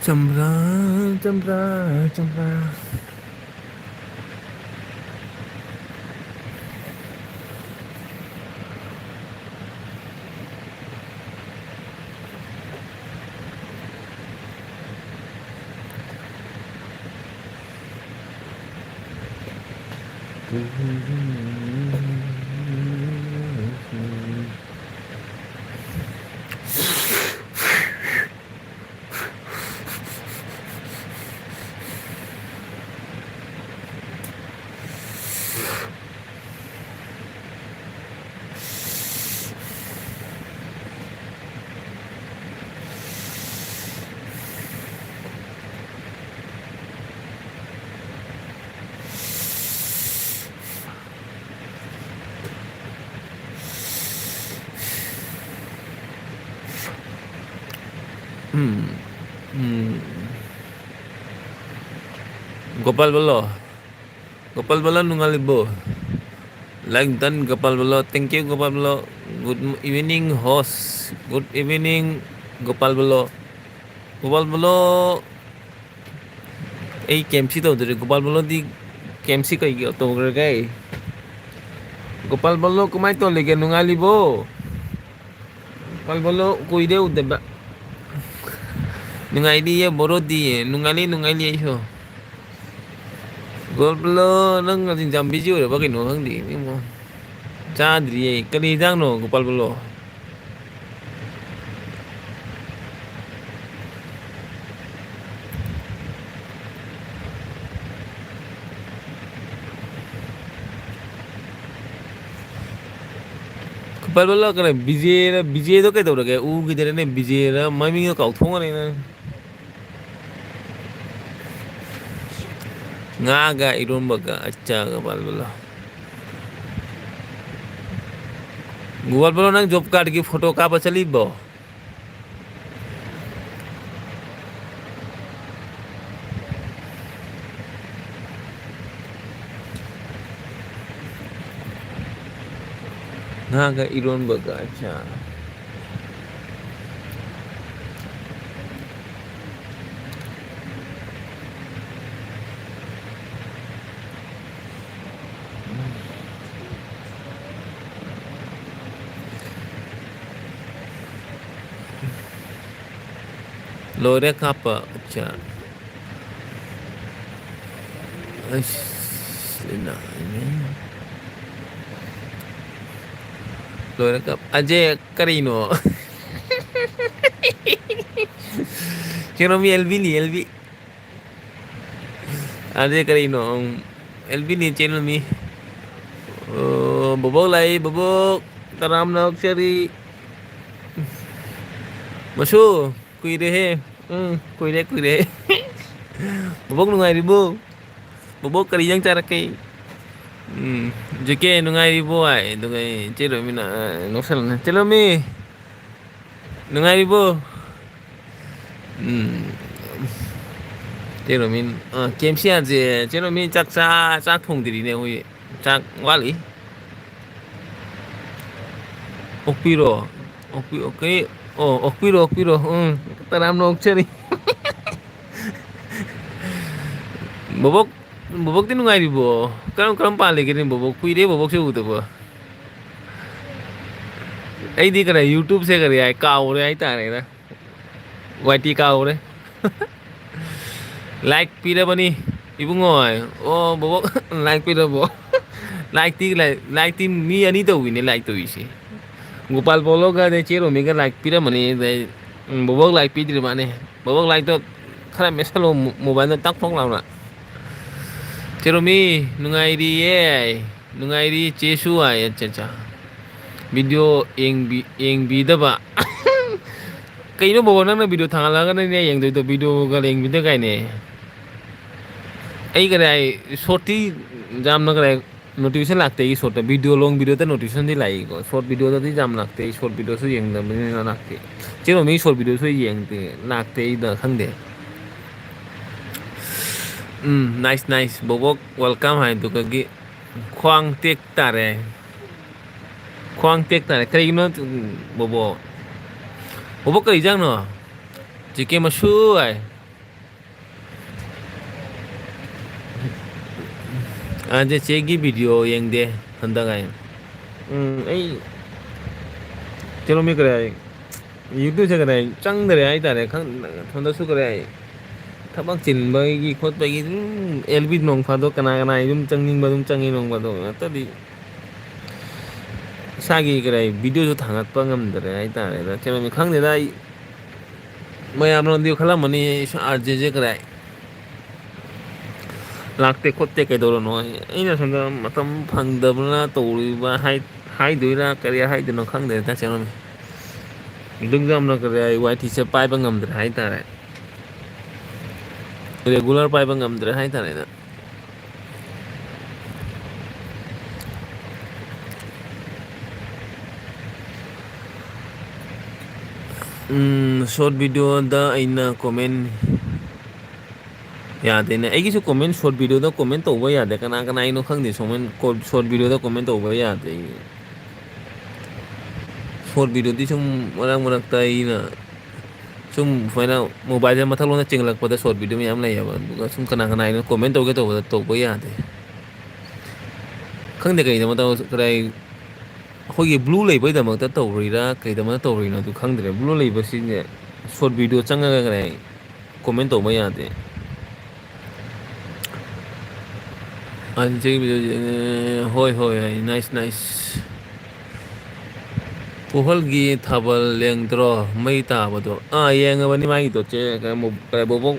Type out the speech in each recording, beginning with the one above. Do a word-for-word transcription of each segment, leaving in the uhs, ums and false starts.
ꯆꯝꯄ꯭ꯔꯥ, ꯆꯝꯄ꯭ꯔꯥ, ꯆꯝꯄ꯭ꯔꯥ꯫ ꯎꯝ, ꯎꯝ꯫ ꯒꯣꯄꯥꯜ ꯕꯂꯣ, ꯒꯣꯄꯥꯜ ꯕꯂꯣ ꯅꯨꯡꯉꯥꯏꯔꯤꯕꯣ? Like done, Gopal ꯕꯂꯣ꯫ Thank you, Gopal ꯕꯂꯣ꯫ Good evening, host. Good evening, Gopal ꯕꯂꯣ꯫ Gopal ꯕꯂꯣ, ꯑꯩ ꯀꯦꯝꯁꯤ ꯇꯧꯗ꯭ꯔꯦ꯫ ꯒꯣꯄꯥꯜ ꯕꯂꯣꯗꯤ ꯀꯦꯝꯁꯤ ꯀꯩꯒꯤ ꯇꯧꯈ꯭ꯔꯒꯦ? ꯒꯣꯄꯥꯜ ꯕꯂꯣ, ꯀꯃꯥꯏꯅ ꯇꯧꯔꯤꯒꯦ? ꯅꯨꯡꯉꯥꯏꯔꯤꯕꯣ? ꯒꯣꯄꯥꯜ ꯕꯂꯣ, ꯀꯨꯏꯔꯦ ꯎꯗꯕ꯫ ꯅꯨꯡꯉꯥꯏꯔꯤꯌꯦ ꯕꯣꯔꯣꯗꯤ꯫ ꯅꯨꯡꯉꯥꯏꯔꯤ, ꯅꯨꯡꯉꯥꯏꯔꯤ ꯑꯩꯁꯨ꯫ ꯒꯣꯄꯥꯜ ꯕꯂꯣ, ꯅꯪ ꯉꯁꯤ ꯌꯥꯝ ꯕꯤꯖꯤ ꯑꯣꯏꯔꯕ ꯀꯩꯅꯣ ꯈꯪꯗꯦ ꯏꯕꯨꯡꯉꯣ꯫ ꯆꯥꯗ꯭ꯔꯤꯌꯦ꯫ ꯀꯔꯤ ꯍꯤꯟꯖꯥꯡꯅꯣ, ꯒꯣꯄꯥꯜ ꯕꯂꯣ? ꯒꯣꯄꯥꯜ ꯕꯂꯣ, ꯀꯩꯅꯣ, ꯕꯤꯖꯦꯔ, ꯕꯤꯖꯦꯗꯣ ꯀꯩꯗꯧꯔꯒꯦ? ꯎꯈꯤꯗꯔꯦꯅꯦ, ꯕꯤꯖꯦꯔ ꯃꯃꯤꯡꯒ ꯀꯥꯎꯊꯣꯛꯈ꯭ꯔꯦꯅꯦ꯫ ꯉꯥꯒ ꯏꯔꯣꯝꯕꯒ꯫ ꯑꯠꯆꯥ, ꯒꯣꯄꯥꯜ ꯕꯂꯣ꯫ ꯒꯣꯄꯥꯜ ꯕꯂꯣ, ꯅꯪ ꯖꯣꯕ ꯀꯥꯔꯗꯀꯤ ꯐꯣꯇꯣ ꯀꯥꯞꯄ ꯆꯠꯂꯤꯕꯣ? ꯉꯥꯒ ꯏꯔꯣꯟꯕꯒ, ꯑꯠꯆꯥ꯫ ꯂꯣꯏꯔꯦ ꯀꯥꯞꯄ꯫ ꯑꯠꯆꯥ꯫ ꯑꯁ, ꯂꯩꯅꯥꯏꯅꯦ꯫ ꯂꯣꯏꯔꯦ ꯀꯥꯞ-, ꯑꯖꯦ, ꯀꯔꯤꯅꯣ? ꯀꯩꯅꯣ, ꯃꯤ ꯑꯦꯜ ꯕꯤꯅꯤ, ꯑꯦꯜ ꯕꯤ꯫ ꯑꯗꯦ ꯀꯔꯤꯅꯣ? ꯎꯝ, ꯑꯦꯜ ꯕꯤꯅꯤ ꯆꯦꯜꯂꯝꯃꯤ꯫ ꯑꯣ, ꯕꯣꯕꯣꯛ ꯂꯥꯛꯏ, ꯕꯣꯕꯣꯛ꯫ ꯇꯔꯥꯝꯅ ꯑꯣꯛꯆꯔꯤ꯫ ꯃꯁꯨ, ꯀꯨꯏꯔꯦꯍꯦ꯫ ꯎꯝ, ꯀꯨꯏꯔꯦ, ꯀꯨꯏꯔꯦ꯫ ꯕꯣꯕꯣꯛ ꯅꯨꯡꯉꯥꯏꯔꯤꯕꯣ? ꯕꯣꯕꯣꯛ ꯀꯔꯤ ꯏꯟꯖꯥꯡ ꯆꯥꯔꯛꯀꯦ? ꯎꯝ, ꯖꯦ ꯀꯦ ꯅꯨꯡꯉꯥꯏꯔꯤꯕꯣ ꯍꯥꯏ, ꯑꯗꯨꯒ ꯑꯩ ꯆꯦ ꯔꯣꯃꯤꯅ, ꯑ, ꯅꯣꯛꯁꯜꯂꯛꯑꯦ꯫ ꯆꯦ ꯔꯣꯃꯤ, ꯅꯨꯡꯉꯥꯏꯔꯤꯕꯣ? ꯎꯝ꯫ ꯆꯦ ꯔꯣꯃꯤ, ꯑ, ꯀꯦ ꯑꯦꯝ ꯁꯤ ꯑꯥꯔꯁꯦ, ꯆꯦ ꯔꯣꯃꯤ ꯆꯥꯛ ꯆꯥ-, ꯆꯥꯛ ꯊꯣꯡꯗ꯭ꯔꯤꯅꯦ ꯑꯩꯈꯣꯏ꯫ ꯆꯥꯛ ꯋꯥꯠꯂꯤ꯫ ꯑꯣꯛꯄꯤꯔꯣ꯫ ꯑꯣꯛꯄꯤ-, ꯑꯣꯛ-, ꯀꯩ-, ꯑꯣ, ꯑꯣꯛꯄꯤꯔꯣ, ꯑꯣꯛꯄꯤꯔꯣ꯫ ꯎꯝ, ꯇꯔꯥꯝꯅ ꯑꯣꯛꯆꯔꯤ꯫ ꯕꯣꯕꯣꯛ, ꯕꯣꯕꯣꯛꯇꯤ ꯅꯨꯡꯉꯥꯏꯔꯤꯕꯣ? ꯀꯔꯝ, ꯀꯔꯝ ꯄꯥꯜꯂꯤꯒꯦꯅꯦ ꯕꯣꯕꯣꯛ? ꯀꯨꯏꯔꯦ ꯕꯣꯕꯣꯛꯁꯦ ꯎꯗꯕ꯫ ꯑꯩꯗꯤ ꯀꯩꯅꯣ, YouTube-ꯁꯦ ꯀꯔꯤ ꯍꯥꯏ, ꯀꯥꯎꯔꯦ ꯍꯥꯏꯇꯥꯔꯦꯗ꯫ ꯋꯥꯏ ꯇꯤ ꯀꯥꯎꯔꯦ꯫ Like ꯄꯤꯔꯕꯅꯤ ꯏꯕꯨꯡꯉꯣ꯫ ꯑꯣ, ꯕꯣꯕꯣꯛ, like ꯄꯤꯔꯕꯣ? Like-ꯇꯤ, like, like-ꯇꯤ ꯃꯤ ꯑꯅꯤ ꯇꯧꯏꯅꯦ like ꯇꯧꯔꯤꯁꯦ꯫ ꯒꯣꯄꯥꯜ ꯄꯣꯂꯣꯒ ꯑꯗꯩ ꯆꯦ ꯔꯣꯃꯤꯒ like ꯄꯤꯔꯝꯃꯅꯤ꯫ ꯑꯗꯩ, ꯎꯝ, ꯕꯣꯕꯣꯛ like ꯄꯤꯗ꯭ꯔꯤ ꯃꯥꯅꯦ꯫ ꯕꯣꯕꯣꯛ like-ꯇꯣ ꯈꯔ ꯃꯦꯠꯁꯜꯂꯣ, ꯃꯣ-, mobile-ꯗ ꯇꯛ ꯊꯣꯛ ꯂꯥꯎꯅ꯫ ꯆꯦ ꯔꯣꯃꯤ, ꯅꯨꯡꯉꯥꯏꯔꯤꯌꯦ꯫ ꯅꯨꯡꯉꯥꯏꯔꯤ ꯆꯦꯁꯨ ꯍꯥꯏ꯫ ꯑꯠꯆꯥ, ꯑꯠꯆꯥ꯫ Video ꯌꯦꯡꯕꯤ-, ꯌꯦꯡꯕꯤꯗꯕ꯫ ꯀꯩꯅꯣ ꯕꯣꯕꯣꯛ, ꯅꯪꯅ video ꯊꯥꯒꯠꯂꯛꯑꯒ ꯅꯪꯅꯦ ꯌꯦꯡꯗꯣꯏꯗꯣ, video-ꯒ ꯌꯦꯡꯕꯤꯗ ꯀꯥꯏꯅꯦ꯫ ꯑꯩ ꯀꯗꯥꯏ short-ꯇꯤ ꯌꯥꯝꯅ ꯀꯗꯥꯏ notification ꯂꯥꯛꯇꯦ ꯑꯩꯒꯤ short-ꯇ꯫ Video, long video-ꯗ notification-ꯗꯤ ꯂꯥꯛꯏꯀꯣ, short video-ꯗꯗꯤ ꯌꯥꯝ ꯂꯥꯛꯇꯦ꯫ ꯑꯩ short video-ꯁꯨ ꯌꯦꯡꯗꯕꯅꯤꯅ ꯂꯥꯛꯇꯦ꯫ ꯆꯦ ꯔꯣꯃꯤꯒꯤ short video-ꯁꯨ ꯌꯦꯡꯗꯦ, ꯂꯥꯛꯇꯦ ꯑꯩꯗ ꯈꯪꯗꯦ꯫ ꯎꯝ, nice, nice꯫ ꯕꯣꯕꯣꯛ welcome ꯍꯥꯏꯗꯨꯒꯤ ꯈ꯭ꯋꯥꯡ ꯇꯦꯛ ꯇꯥꯔꯦ꯫ ꯈ꯭ꯋꯥꯡ ꯇꯦꯛ ꯇꯥꯔꯦ꯫ ꯀꯔꯤꯒꯤꯅꯣ, ꯎꯝ, ꯕꯣꯕꯣ? ꯕꯣꯕꯣ, ꯀꯔꯤ ꯏꯟꯖꯥꯡꯅꯣ? ꯆꯤꯀꯦ ꯃꯁꯨ ꯍꯥꯏ꯫ ꯑꯗ ꯆꯦꯒꯤ ꯚꯤꯗꯤꯑꯣ ꯌꯦꯡꯗꯦ ꯍꯟꯗꯛ ꯍꯥꯏ꯫ ꯎꯝ, ꯑꯩ ꯀꯩꯅꯣ ꯃꯤ ꯀꯔꯤ ꯍꯥꯏ? YouTube-ꯁꯦ ꯀꯔꯤ ꯍꯥꯏ? ꯆꯪꯗꯔꯦ ꯍꯥꯏꯇꯥꯔꯦ꯫ ꯈꯪ-, ꯁꯣꯝꯗꯁꯨ ꯀꯔꯤ ꯍꯥꯏ? ꯊꯕꯛ ꯆꯤꯟꯕꯒꯤ ꯈꯣꯠꯄꯒꯤ ꯑꯗꯨꯝ ꯑꯦꯜ ꯕꯤ ꯅꯣꯡ ꯐꯥꯗꯣꯛ ꯀꯅꯥ ꯀꯅꯥ ꯑꯗꯨꯝ ꯆꯪꯅꯤꯡꯕ ꯑꯗꯨꯝ ꯆꯪꯉꯤ ꯅꯣꯡ ꯐꯥꯗꯣꯛ꯫ ꯅꯠꯇ꯭ꯔꯗꯤ ꯏꯁꯥꯒꯤ ꯀꯔꯤ ꯍꯥꯏ? ꯚꯤꯗꯤꯑꯣꯁꯨ ꯊꯥꯡꯒꯠꯄ ꯉꯝꯗꯔꯦ ꯍꯥꯏꯇꯥꯔꯦ꯫ ꯀꯩꯅꯣ ꯃꯤ ꯈꯪꯗꯦꯗ ꯑꯩ꯫ ꯃꯌꯥꯝꯅꯗꯤ ꯈꯜꯂꯝꯃꯅꯤ ꯑꯥꯔ ꯖꯦꯁꯦ ꯀꯔꯤ ꯍꯥꯏ? ꯂꯥꯛꯇꯦ ꯈꯣꯠꯇꯦ ꯀꯩꯗꯧꯔꯅꯣ? ꯑꯩꯅ ꯁꯣꯝꯗ ꯃꯇꯝ ꯐꯪꯗꯕꯅ ꯇꯧꯔꯤꯕ ꯍꯥꯏ-, ꯍꯥꯏꯗꯣꯏꯔꯥ ꯀꯔꯤ ꯍꯥꯏꯗꯣꯏꯅꯣ ꯈꯪꯗ꯭ꯔꯦ ꯇꯁꯦꯡꯅ꯫ ꯑꯗꯨꯝ ꯌꯥꯝꯅ ꯀꯔꯤ ꯍꯥꯏ, ꯋꯥꯏ ꯊꯤꯁꯦ ꯄꯥꯏꯕ ꯉꯝꯗ꯭ꯔꯦ ꯍꯥꯏꯇꯥꯔꯦ꯫ ꯔꯦꯒꯨꯂꯔ ꯄꯥꯏꯕ ꯉꯝꯗ꯭ꯔꯦ ꯍꯥꯏꯇꯥꯔꯦꯅꯦ꯫ ꯎꯝ, ꯁꯣꯔꯠ ꯚꯤꯗꯤꯑꯣꯗ ꯑꯩꯅ ꯀꯣꯃꯦꯟ ꯌꯥꯗꯦꯅꯦ꯫ ꯑꯩꯒꯤꯁꯨ ꯀꯣꯃꯦꯟ, ꯁꯣꯔꯠ ꯚꯤꯗꯤꯑꯣꯗ ꯀꯣꯃꯦꯟ ꯇꯧꯕ ꯌꯥꯗꯦ꯫ ꯀꯅꯥ ꯀꯅꯥꯒꯤꯅꯣ ꯈꯪꯗꯦ, ꯁꯣꯃꯦꯟ-, ꯀꯣ-, ꯁꯣꯔꯠ ꯚꯤꯗꯤꯑꯣꯗ ꯀꯣꯃꯦꯟ ꯇꯧꯕ ꯌꯥꯗꯦ ꯑꯩꯒꯤ꯫ ꯁꯣꯔꯠ ꯚꯤꯗꯤꯑꯣꯗꯤ ꯁꯨꯝ ꯃꯔꯛ ꯃꯔꯛꯇ ꯑꯩꯅ ꯁꯨꯝ ꯁꯨꯃꯥꯏꯅ ꯃꯣꯕꯥꯏꯜꯁꯦ ꯃꯊꯛꯂꯣꯝꯗ ꯆꯤꯡꯈꯠꯂꯛꯄꯗ ꯁꯣꯔꯠ ꯚꯤꯗꯤꯑꯣ ꯃꯌꯥꯝ ꯂꯩꯌꯦꯕ꯫ ꯑꯗꯨꯒ ꯁꯨꯝ ꯀꯅꯥ ꯀꯅꯥꯒꯤꯅꯣ ꯀꯣꯃꯦꯟ ꯇꯧꯒꯦ ꯇꯧꯕꯗ ꯇꯧꯕ ꯌꯥꯗꯦ꯫ ꯈꯪꯗꯦ ꯀꯩꯒꯤꯅꯣ ꯃꯇꯝ ꯀꯗꯥꯏ ꯑꯩꯈꯣꯏꯒꯤ ꯕ꯭ꯂꯨ ꯂꯩꯕꯩꯗꯃꯛꯇ ꯇꯧꯔꯤꯔꯥ ꯀꯩꯗꯃꯛꯇ ꯇꯧꯔꯤꯅꯣ ꯑꯗꯨ ꯈꯪꯗ꯭ꯔꯦ꯫ ꯕ꯭ꯂꯨ ꯂꯩꯕꯁꯤꯅꯦ ꯁꯣꯔꯠ ꯚꯤꯗꯤꯑꯣ ꯆꯪꯉꯒꯅꯦ ꯀꯣꯃꯦꯟ ꯇꯧꯕ ꯌꯥꯗꯦ꯫ ꯑꯟꯖꯦ ꯚꯤꯗꯤꯑꯣ, ꯍꯣꯏ, ꯍꯣꯏ, ꯍꯣꯏ, ꯅꯥꯏꯁ, ꯅꯥꯏꯁ꯫ ꯄꯨꯍꯜꯒꯤ ꯊꯥꯕꯜ ꯂꯦꯡꯗ꯭ꯔꯣ? ꯃꯩ ꯇꯥꯕꯗꯣ꯫ ꯑꯥ, ꯌꯦꯡꯉꯕꯅꯤ ꯃꯥꯒꯤꯗꯣ꯫ ꯆꯦ, ꯀꯩꯅꯣ, ꯕꯣꯕꯣꯛ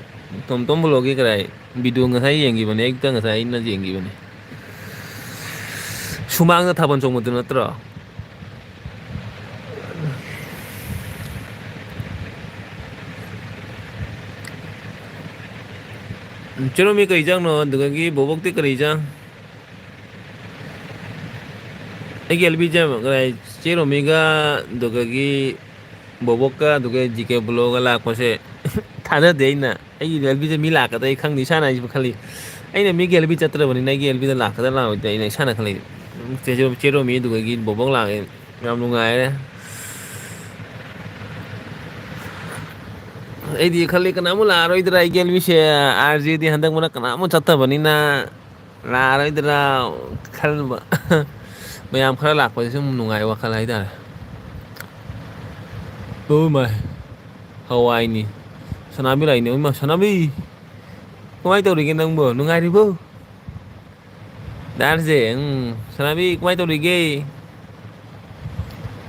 ꯇꯣꯝ ꯇꯣꯝ ꯕ꯭ꯂꯣꯒꯤ ꯀꯗꯥꯏ ꯚꯤꯗꯤꯑꯣ ꯉꯁꯥꯏ ꯌꯦꯡꯈꯤꯕꯅꯦ, ꯑꯌꯨꯛꯇ ꯉꯁꯥꯏ ꯑꯩꯅ ꯌꯦꯡꯈꯤꯕꯅꯦ꯫ ꯁꯨꯃꯥꯡꯗ ꯊꯥꯕꯜ ꯆꯣꯡꯕꯗꯨ ꯅꯠꯇ꯭ꯔꯣ? ꯆꯦꯔꯣꯃꯤ ꯀꯩ ꯏꯟꯖꯥꯡꯅꯣ? ꯑꯗꯨꯗꯒꯤ ꯕꯣꯕꯣꯛꯇꯤ ꯀꯔꯤ ꯏꯟꯖꯥꯡ? ꯑꯩꯒꯤ ꯑꯦꯜ ꯕꯤ ꯆꯦ ꯔꯣꯃꯤꯒ, ꯑꯗꯨꯗꯒꯤ ꯕꯣꯕꯣꯛꯀ, ꯑꯗꯨꯒ ꯖꯤ ꯀꯦ ꯕ꯭ꯂꯣꯒ ꯂꯥꯛꯄꯁꯦ ꯊꯥꯖꯗꯦ ꯑꯩꯅ꯫ ꯑꯩꯒꯤ ꯑꯦꯜ ꯕꯤꯗ ꯃꯤ ꯂꯥꯛꯀꯗ꯭ꯔꯥ ꯑꯩ ꯈꯪꯗꯦ, ꯏꯁꯥꯅ ꯑꯩꯁꯨ ꯈꯜꯂꯤ꯫ ꯑꯩꯅ ꯃꯤꯒꯤ ꯑꯦꯜ ꯕꯤ ꯆꯠꯇ꯭ꯔꯕꯅꯤꯅ ꯑꯩꯒꯤ ꯑꯦꯜ ꯕꯤꯗ ꯂꯥꯛꯀꯗ꯭ꯔꯥ ꯂꯥꯛꯑꯣꯏꯗ꯭ꯔꯥ ꯑꯩꯅ ꯏꯁꯥꯅ ꯈꯜꯂꯤ꯫ ꯆꯦ ꯔꯣ-, ꯆꯦ ꯔꯣꯃꯤ ꯑꯗꯨꯗꯒꯤ ꯕꯣꯕꯣꯛ ꯂꯥꯛꯑꯦ꯫ ꯌꯥꯝ ꯅꯨꯡꯉꯥꯏꯔꯦ꯫ ꯑꯩꯗꯤ ꯈꯜꯂꯤ ꯀꯅꯥꯃꯨꯛ ꯂꯥꯛꯑꯔꯣꯏꯗ꯭ꯔꯥ ꯑꯩꯒꯤ ꯑꯦꯜꯕꯤꯁꯦ, ꯑꯥꯔ ꯖꯦꯗꯤ ꯍꯟꯗꯛ ꯃꯔꯛ ꯀꯅꯥꯃꯨꯛ ꯆꯠꯇꯕꯅꯤꯅ ꯂꯥꯛꯑꯔꯣꯏꯗ꯭ꯔꯥ ꯈꯜꯂꯨꯕ꯫ ꯃꯌꯥꯝ ꯈꯔ ꯂꯥꯛꯄꯁꯦ ꯁꯨꯝ ꯅꯨꯡꯉꯥꯏ ꯋꯥꯈꯜ ꯍꯥꯏꯇꯥꯔꯦ꯫ Oh my. ꯍꯋꯥꯏꯅꯤ꯫ ꯁꯅꯥꯕꯤ ꯂꯥꯛꯏꯅꯦ꯫ ꯏꯃꯥ ꯁꯅꯥꯕꯤ, ꯀꯃꯥꯏꯅ ꯇꯧꯔꯤꯒꯦ ꯅꯪꯕꯨ? ꯅꯨꯡꯉꯥꯏꯔꯤꯕꯣ? ꯗꯥꯔꯁꯦ, ꯎꯝ, ꯁꯅꯥꯕꯤ ꯀꯃꯥꯏꯅ ꯇꯧꯔꯤꯒꯦ?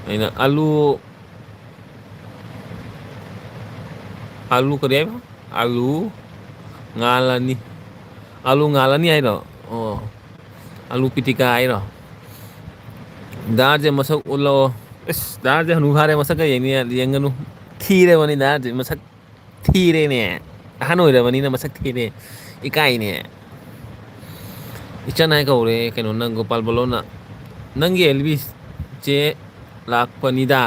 ꯑꯩꯅ ꯑꯂꯨ, ꯑꯂꯨ ꯀꯔꯤ ꯍꯥꯏꯕ? ꯑꯂꯨ ꯉꯥꯜꯂꯅꯤ꯫ ꯑꯂꯨ ꯉꯥꯜꯂꯅꯤ ꯍꯥꯏꯔꯣ? ꯑꯣ, ꯑꯂꯨ ꯄꯤꯇꯤꯀꯥ ꯍꯥꯏꯔꯣ? ꯗꯥꯔꯁꯦ ꯃꯁꯛ ꯎꯠꯂꯛꯑꯣ꯫ ꯏꯁ, ꯗꯥꯔꯁꯦ ꯍꯅꯨ ꯐꯥꯔꯦ, ꯃꯁꯛꯀ ꯌꯦꯡꯅꯤ-, ꯌꯦꯡꯒꯅꯨ꯫ ꯊꯤꯔꯕꯅꯤ ꯗꯥꯔꯁꯦ, ꯃꯁꯛ ꯊꯤꯔꯦꯅꯦ꯫ ꯑꯍꯟ ꯑꯣꯏꯔꯕꯅꯤꯅ ꯃꯁꯛ ꯊꯤꯔꯦ꯫ ꯏꯀꯥꯏꯅꯦ꯫ ꯏꯆꯟ ꯍꯥꯏ ꯀꯧꯔꯦ ꯀꯩꯅꯣꯅ, ꯒꯣꯄꯥꯜ ꯕꯂꯣꯅ꯫ ꯅꯪꯒꯤ ꯑꯦꯜꯕꯤ ꯆꯦ ꯂꯥꯛꯄꯅꯤꯗ꯫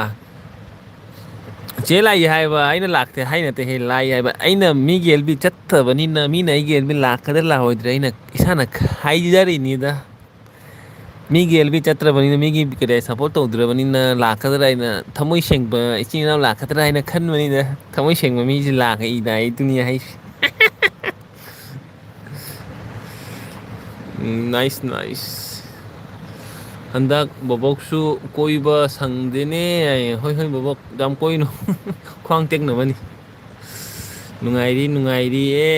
ꯆꯦ ꯂꯥꯛꯏ ꯍꯥꯏꯕ ꯑꯩꯅ ꯂꯥꯛꯇꯦ ꯍꯥꯏ ꯅꯠꯇꯦꯍꯦ, ꯂꯥꯛꯏ ꯍꯥꯏꯕ ꯑꯩꯅ꯫ ꯃꯤꯒꯤ ꯑꯦꯜꯕꯤ ꯆꯠꯇꯕꯅꯤꯅ ꯃꯤꯅ ꯑꯩꯒꯤ ꯑꯦꯜꯕꯤ ꯂꯥꯛꯀꯗ꯭ꯔꯥ ꯂꯥꯛꯑꯣꯏꯗ꯭ꯔꯥ ꯑꯩꯅ ꯏꯁꯥꯅ ꯍꯥꯏꯖꯔꯤꯅꯤꯗ꯫ ꯃꯤꯒꯤ ꯑꯦꯜꯕꯤ ꯆꯠꯇ꯭ꯔꯕꯅꯤꯅ, ꯃꯤꯒꯤ ꯀꯔꯤ support ꯇꯧꯗ꯭ꯔꯕꯅꯤꯅ ꯂꯥꯛꯀꯗ꯭ꯔꯥ ꯍꯥꯏꯅ ꯊꯃꯣꯏ ꯁꯦꯡꯕ ꯏꯆꯤꯟ ꯏꯅꯥꯎ ꯂꯥꯛꯀꯗ꯭ꯔꯥ ꯍꯥꯏꯅ ꯈꯟꯕꯅꯤꯗ꯫ ꯊꯃꯣꯏ ꯁꯦꯡꯕ ꯃꯤꯁꯤ ꯂꯥꯛꯀꯅꯤꯗ ꯑꯩ ꯗꯨꯅꯤꯌꯥ ꯍꯥꯏꯁꯦ꯫ ꯎꯝ, nice, nice. ꯍꯟꯗꯛ ꯕꯣꯕꯣꯛꯁꯨ ꯀꯣꯏꯕ ꯁꯪꯗꯦꯅꯦ ꯍꯥꯏꯌꯦ꯫ ꯍꯣꯏ, ꯍꯣꯏ, ꯕꯣꯕꯣꯛ, ꯌꯥꯝ ꯀꯣꯏꯅꯨ꯫ ꯈ꯭ꯋꯥꯡ ꯇꯦꯛꯅꯕꯅꯤ꯫ ꯅꯨꯡꯉꯥꯏꯔꯤ, ꯅꯨꯡꯉꯥꯏꯔꯤꯌꯦ꯫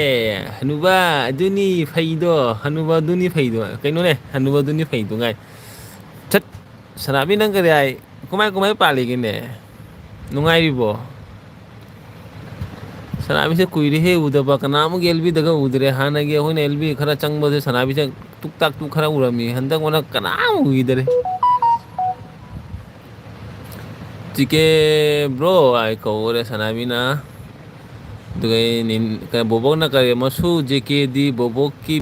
ꯍꯅꯨꯕ ꯑꯗꯨꯅꯤ ꯐꯩꯗꯣ, ꯍꯅꯨꯕ ꯑꯗꯨꯅꯤ ꯐꯩꯗꯣ꯫ ꯀꯩꯅꯣꯅꯦ, ꯍꯅꯨꯕ ꯑꯗꯨꯅꯤ ꯐꯩꯗꯣ ꯉꯥꯏ꯫ ꯆꯠ, ꯁꯅꯥꯕꯤ ꯅꯪ ꯀꯔꯤ ꯍꯥꯏ? ꯀꯃꯥꯏ, ꯀꯃꯥꯏ ꯄꯥꯜꯂꯤꯒꯦꯅꯦ? ꯅꯨꯡꯉꯥꯏꯔꯤꯕꯣ? ꯁꯅꯥꯕꯤꯁꯦ ꯀꯨꯏꯔꯦꯍꯦ ꯎꯗꯕ, ꯀꯅꯥ ꯑꯃꯒꯤ ꯑꯦꯜꯕꯤꯗꯒ ꯎꯗ꯭ꯔꯦ꯫ ꯍꯥꯟꯅꯒꯤ ꯑꯩꯈꯣꯏꯅ ꯑꯦꯜꯕꯤ ꯈꯔ ꯆꯪꯕꯁꯦ ꯁꯅꯥꯕꯤꯁꯦ ꯇꯨꯛ ꯇꯥꯛ ꯇꯨꯛ ꯈꯔ ꯎꯔꯝꯃꯤ, ꯍꯟꯗꯛ ꯃꯔꯛ ꯀꯅꯥ ꯑꯃ ꯎꯈꯤꯗꯔꯦ꯫ ꯖꯤ ꯀꯦ ꯕ꯭ꯔꯣ ꯍꯥꯏ ꯀꯧꯔꯦ ꯁꯅꯥꯕꯤꯅ꯫ ꯑꯗꯨꯒ ꯑꯩ ꯅꯤꯟ-, ꯀꯩꯅꯣ, ꯕꯣꯕꯣꯛꯅ ꯀꯔꯤ, ꯃꯁꯨ ꯖꯦ ꯀꯦꯗꯤ ꯕꯣꯕꯣꯛꯀꯤ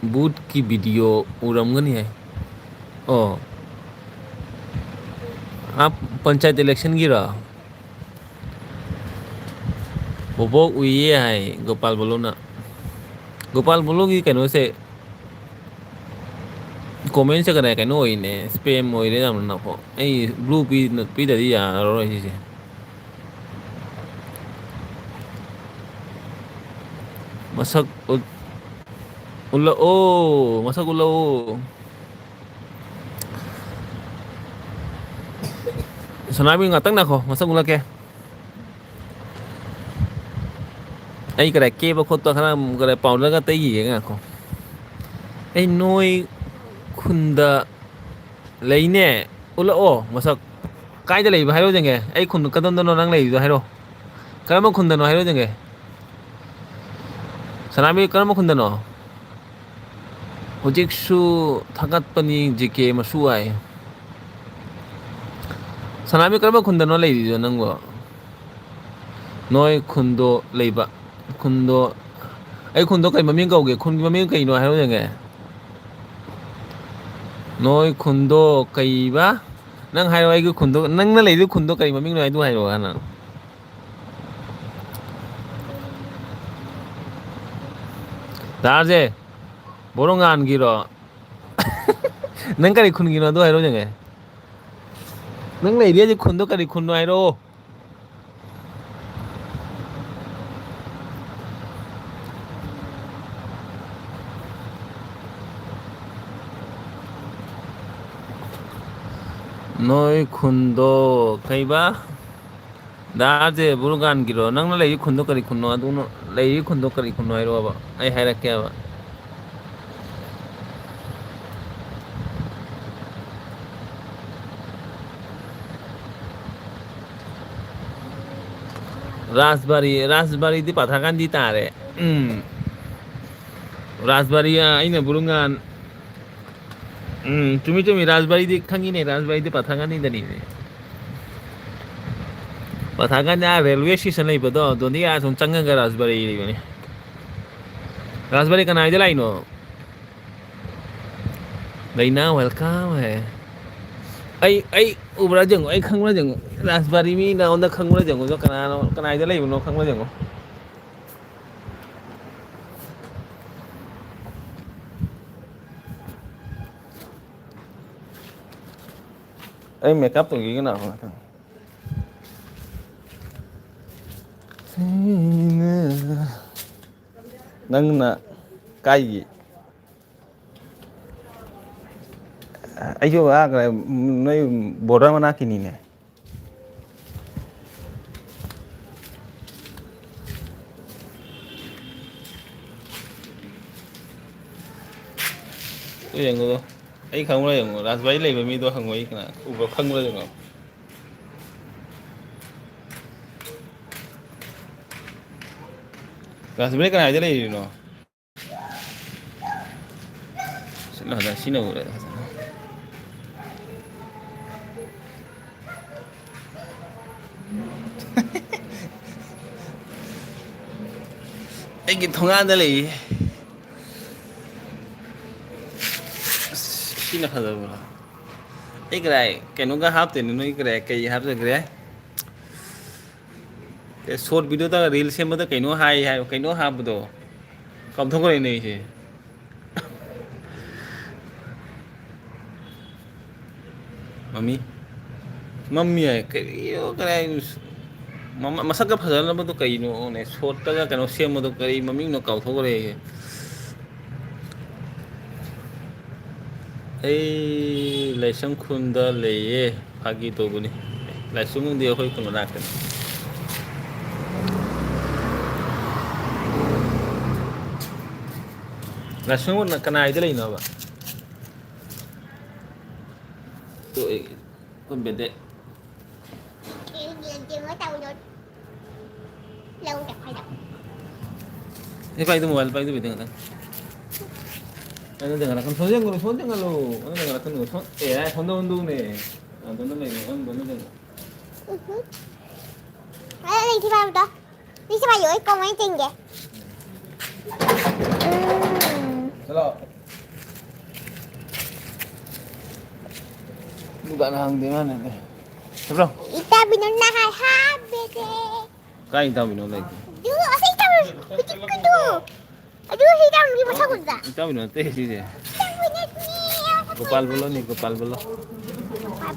ꯕꯨꯠꯀꯤ ꯚꯤꯗꯤꯑꯣ ꯎꯔꯝꯒꯅꯤ ꯍꯥꯏ꯫ ꯑꯣ, ꯑꯥ, ꯄꯟꯆꯥꯌꯠ ꯏꯂꯦꯛꯁꯟꯒꯤꯔꯣ? ꯕꯣꯕꯣꯛ ꯎꯏꯌꯦ ꯍꯥꯏ ꯒꯣꯄꯥꯜ ꯕꯣꯂꯣꯅ꯫ ꯒꯣꯄꯥꯜ ꯕꯣꯂꯣꯒꯤ ꯀꯩꯅꯣꯁꯦ ꯀꯣꯃꯦꯟꯁꯦ ꯀꯗꯥꯏ ꯀꯩꯅꯣ ꯑꯣꯏꯅꯦ, ꯁ꯭ꯄꯦꯝ ꯑꯣꯏꯔꯦ ꯌꯥꯝꯅꯀꯣ꯫ ꯑꯩ ꯕ꯭ꯂꯨ ꯄꯤ-, ꯄꯤꯗꯗꯤ ꯌꯥꯔꯔꯣꯏ ꯁꯤꯁꯦ꯫ ꯃꯁꯛ ꯎꯠ-, ꯎꯠꯂꯛꯑꯣ, ꯃꯁꯛ ꯎꯠꯂꯛꯑꯣ꯫ ꯁꯅꯥꯕꯤ, ꯉꯥꯛꯇꯪ ꯉꯥꯏꯈꯣ, ꯃꯁꯛ ꯎꯠꯂꯛꯀꯦ꯫ ꯑꯩ ꯀꯗꯥꯏ ꯀꯦꯕ ꯈꯣꯠꯄ ꯈꯔ ꯑꯃꯨꯛ ꯀꯗꯥꯏ ꯄꯥꯎꯗꯔꯒ ꯇꯩꯈꯤꯒꯦ, ꯉꯥꯏꯈꯣ꯫ ꯑꯩ ꯅꯣꯏ ꯈꯨꯟꯗ ꯂꯩꯅꯦ, ꯎꯠꯂꯛꯑꯣ ꯃꯁꯛ꯫ ꯀꯥꯏꯗ ꯂꯩꯕ ꯍꯥꯏꯔꯣ ꯌꯦꯡꯒꯦ꯫ ꯑꯩ ꯈꯨꯟ ꯀꯗꯣꯝꯗꯅꯣ ꯅꯪ ꯂꯩꯔꯤꯗꯣ ꯍꯥꯏꯔꯣ꯫ ꯀꯔꯝꯕ ꯈꯨꯟꯗꯅꯣ ꯍꯥꯏꯔꯣ ꯌꯦꯡꯒꯦ꯫ ꯁꯅꯥꯃꯍꯤ, ꯀꯔꯝꯕ ꯈꯨꯟꯗꯅꯣ? ꯍꯧꯖꯤꯛꯁꯨ ꯊꯥꯒꯠꯄꯅꯤ ꯖꯤ ꯀꯦ ꯃꯁꯨ ꯍꯥꯏ꯫ ꯁꯅꯥꯃꯍꯤ, ꯀꯔꯝꯕ ꯈꯨꯟꯗꯅꯣ ꯂꯩꯔꯤꯗꯣ ꯅꯪꯕꯣ? ꯅꯣꯏ ꯈꯨꯟꯗꯣ ꯂꯩꯕ, ꯈꯨꯟꯗꯣ, ꯑꯩ ꯈꯨꯟꯗꯣ ꯀꯩ ꯃꯃꯤꯡ ꯀꯧꯒꯦ? ꯈꯨꯟꯒꯤ ꯃꯃꯤꯡ ꯀꯩꯅꯣ ꯍꯥꯏꯔꯣ ꯌꯦꯡꯒꯦ꯫ ꯅꯣꯏ ꯈꯨꯟꯗꯣ ꯀꯩꯕ? ꯅꯪ ꯍꯥꯏꯔꯣ, ꯑꯩꯒꯤ ꯈꯨꯟꯗꯣ, ꯅꯪꯅ ꯂꯩꯗꯣꯏ ꯈꯨꯟꯗꯣ ꯀꯔꯤ ꯃꯃꯤꯡꯅꯣ ꯍꯥꯏꯗꯨ ꯍꯥꯏꯔꯣ ꯍꯥꯟꯅ꯫ ꯗꯥ ꯑꯥꯔ ꯖꯦ, ꯕꯣꯔꯣꯉꯥꯟꯒꯤꯔꯣ? ꯅꯪ ꯀꯔꯤ ꯈꯨꯟꯒꯤꯅꯣ ꯑꯗꯨ ꯍꯥꯏꯔꯣ ꯌꯦꯡꯒꯦ꯫ ꯅꯪ ꯂꯩꯔꯤ ꯍꯧꯖꯤꯛ ꯈꯨꯟꯗꯣ ꯀꯔꯤ ꯈꯨꯟꯅꯣ ꯍꯥꯏꯔꯣ? ꯅꯣꯏ ꯈꯨꯟꯗꯣ ꯀꯩꯕ? ꯗꯥ ꯑꯥꯔ ꯖꯦ ꯕꯨꯔꯨꯒꯥꯟꯒꯤꯔꯣ? ꯅꯪꯅ ꯂꯩꯔꯤ ꯈꯨꯟꯗꯣ ꯀꯔꯤ ꯈꯨꯟꯅꯣ? ꯑꯗꯨꯅ ꯂꯩꯔꯤ ꯈꯨꯟꯗꯣ ꯀꯔꯤ ꯈꯨꯟꯅꯣ ꯍꯥꯏꯔꯛꯑꯣꯕ, ꯑꯩ ꯍꯥꯏꯔꯛꯀꯦꯕ꯫ ꯔꯥꯖꯕꯥꯔꯤ, ꯔꯥꯖꯕꯥꯔꯤꯗꯤ ꯄꯥꯊꯥꯀꯥꯟꯗꯤ ꯇꯥꯔꯦ꯫ ꯎꯝ꯫ ꯔꯥꯖꯕꯥꯔꯤ, ꯑ, ꯑꯩꯅ ꯕꯨꯔꯨꯉꯥꯟ-, ꯎꯝ, ꯆꯨꯝꯃꯤ, ꯆꯨꯝꯃꯤ, ꯔꯥꯖꯕꯥꯔꯤꯗꯤ ꯈꯪꯉꯤꯅꯦ, ꯔꯥꯖꯕꯥꯔꯤꯗꯤ ꯄꯥꯊꯥꯀꯥꯟꯗꯤꯗꯅꯤꯅꯦ꯫ ꯄꯥꯊꯥꯀꯥꯟꯗꯤ ꯑꯥ ꯔꯦꯜꯋꯦ ꯁ꯭ꯇꯦꯁꯟ ꯂꯩꯕꯗꯣ, ꯑꯗꯣꯝꯗꯒꯤ ꯑꯥ ꯁꯨꯝ ꯆꯪꯉꯒ ꯔꯥꯖꯕꯥꯔꯤ ꯂꯩꯕꯅꯦ꯫ ꯔꯥꯖꯕꯥꯔꯤ ꯀꯅꯥꯏꯗ ꯂꯥꯛꯏꯅꯣ? ꯂꯩꯅꯥ welcome ꯍꯥꯏ꯫ ꯑꯩ, ꯑꯩ ꯎꯕ꯭ꯔꯥ ꯌꯦꯡꯉꯣ, ꯑꯩ ꯈꯪꯕ꯭ꯔꯥ ꯌꯦꯡꯉꯣ꯫ ꯔꯥꯖꯕꯥꯔꯤ ꯃꯤ ꯅꯉꯣꯟꯗ ꯈꯪꯕ꯭ꯔꯥ ꯌꯦꯡꯉꯣ, ꯀꯅꯥꯅꯣ, ꯀꯅꯥꯏꯗ ꯂꯩꯕꯅꯣ ꯈꯪꯕ꯭ꯔꯥ ꯌꯦꯡꯉꯣ꯫ ꯑꯩ ꯃꯦꯀꯞ ꯇꯧꯈꯤꯒꯦ ꯂꯥꯛꯑꯣ ꯉꯥꯛꯇꯪ꯫ ꯅꯪꯅ ꯀꯥꯏꯒꯤ? ꯑꯩꯁꯨ ꯑꯥ ꯀꯩꯅꯣ, ꯅꯣꯏ ꯕꯣꯔꯗꯔ ꯃꯅꯥꯛꯀꯤꯅꯤꯅꯦ꯫ ꯑꯗꯨ ꯌꯦꯡꯉꯨꯗꯣ꯫ ꯑꯩ ꯈꯪꯕ꯭ꯔꯥ ꯌꯦꯡꯉꯣ, ꯔꯥꯖꯕꯥꯏ ꯂꯩꯕ ꯃꯤꯗꯣ ꯍꯪꯉꯣ, ꯑꯩ ꯀꯅꯥ ꯎꯕ꯭ꯔꯥ ꯈꯪꯕ꯭ꯔꯥ ꯌꯦꯡꯉꯣ꯫ ꯔꯥꯖꯕꯥꯏ ꯀꯅꯥꯏꯗ ꯂꯩꯔꯤꯅꯣ? ꯁꯤꯅ ꯐꯖꯅ, ꯁꯤꯅ ꯎꯔꯦ ꯐꯖꯅ꯫ ꯑꯩꯒꯤ ꯊꯣꯡꯒꯥꯟꯗ ꯂꯩꯌꯦ꯫ ꯑꯁ, ꯁꯤꯅ ꯐꯖꯕ꯭ꯔꯣ? ꯑꯩ ꯀꯗꯥꯏ ꯀꯩꯅꯣꯒ ꯍꯥꯞꯇꯣꯏꯅꯣ? ꯅꯣꯏ ꯀꯗꯥꯏ ꯀꯩ ꯍꯥꯞꯆꯈ꯭ꯔꯦ? ꯑꯦ, ꯁꯣꯔꯠ ꯚꯤꯗꯤꯑꯣꯗ ꯔꯤꯜ ꯁꯦꯝꯕꯗ ꯀꯩꯅꯣ ꯍꯥꯏ ꯍꯥꯏ, ꯀꯩꯅꯣ ꯍꯥꯞꯄꯗꯣ ꯀꯥꯎꯊꯣꯛꯈ꯭ꯔꯦꯅꯦ ꯑꯩꯁꯦ꯫ ꯃꯃꯤ꯫ ꯃꯝꯃꯤ ꯍꯥꯏ꯫ ꯀꯔꯤꯅꯣ, ꯀꯗꯥꯏ? ꯃꯃ-, ꯃꯁꯛꯀ ꯐꯖꯅꯕꯗꯣ ꯀꯩꯅꯣꯅꯦ? ꯁꯣꯔꯠꯇꯒ ꯀꯩꯅꯣ ꯁꯦꯝꯕꯗꯣ ꯀꯔꯤ ꯃꯃꯤꯡꯅꯣ? ꯀꯥꯎꯊꯣꯛꯈ꯭ꯔꯦ ꯑꯩ꯫ ꯑꯩ ꯂꯥꯏꯁ꯭ꯔꯝ ꯈꯨꯟꯗ ꯂꯩꯌꯦ꯫ ꯐꯥꯒꯤ ꯇꯧꯕꯅꯤ꯫ ꯂꯥꯏꯁ꯭ꯔꯝꯗꯤ ꯑꯩꯈꯣꯏ ꯈꯨꯟ ꯃꯅꯥꯛꯇꯅꯤ꯫ ꯂꯥꯏꯁ꯭ꯔꯝ ꯈꯨꯟ ꯀꯅꯥꯏꯗ ꯂꯩꯅꯣꯕ? ꯇꯣ ꯑꯩ, ꯑꯩꯈꯣꯏ ꯕꯦꯗꯦ꯫ ꯑꯦ, ꯄꯥꯏꯗꯨ, ꯃꯣꯕꯥꯏꯜ ꯄꯥꯏꯗꯨ, ꯕꯦꯗꯦ ꯉꯥꯛꯇꯪ꯫ ꯑꯩꯉꯣꯟꯗ ꯉꯥꯏꯔꯛꯀꯅꯨ, ꯁꯣꯝꯗ ꯌꯦꯡꯒꯅꯨ, ꯁꯣꯝꯗ ꯌꯦꯡꯍꯜꯂꯨ꯫ ꯑꯩꯉꯣꯟꯗ ꯉꯥꯏꯔꯛꯀꯅꯨ, ꯁꯣꯝ-, ꯑꯦ, ꯁꯣꯝꯗ ꯑꯣꯟꯗꯧꯅꯦ꯫ ꯑꯗꯨꯅ ꯂꯩꯔꯦ, ꯑꯣꯟꯗꯧꯅ ꯂꯩꯔꯦ꯫ ꯎꯝ꯫ ꯑꯦ, ꯂꯩꯇꯦ ꯄꯥꯏꯕꯗꯣ꯫ ꯂꯩꯇꯦ ꯄꯥꯏꯌꯣ, ꯑꯩ ꯀꯃꯥꯏꯅ ꯆꯦꯟꯒꯦ? ꯎꯝ꯫ ꯆꯠꯂꯣ꯫ ꯗꯨꯀꯥꯟ ꯍꯥꯡꯗꯦ ꯃꯥꯅꯅꯦ꯫ ꯆꯠꯂꯣ꯫ ꯏꯇꯥꯕꯤꯅꯣꯅ ꯍꯥꯏ ꯍꯥꯕꯦꯗꯦ꯫ ꯀꯥꯏ ꯏꯇꯥꯎꯕꯤꯅꯣ ꯂꯩꯒꯦ? ꯑꯗꯨ ꯑꯁꯤ ꯏꯇꯥꯎꯕꯤ ꯍꯧꯖꯤꯛꯀꯤꯗꯣ꯫ ꯑꯗꯨ ꯁꯤ ꯏꯇꯥꯎꯕꯤꯒꯤ ꯃꯁꯛ ꯎꯗ꯭ꯔꯥ? ꯏꯇꯥꯎꯕꯤꯅꯣ ꯅꯠꯇꯦ ꯁꯤꯁꯦ꯫ ꯏꯇꯥꯎꯕꯤ ꯅꯠꯇꯦ꯫ ꯒꯣꯄꯥꯜ ꯕꯣꯂꯣꯅꯤ, ꯒꯣꯄꯥꯜ ꯕꯣꯂꯣ꯫ ꯒꯣꯄꯥꯜ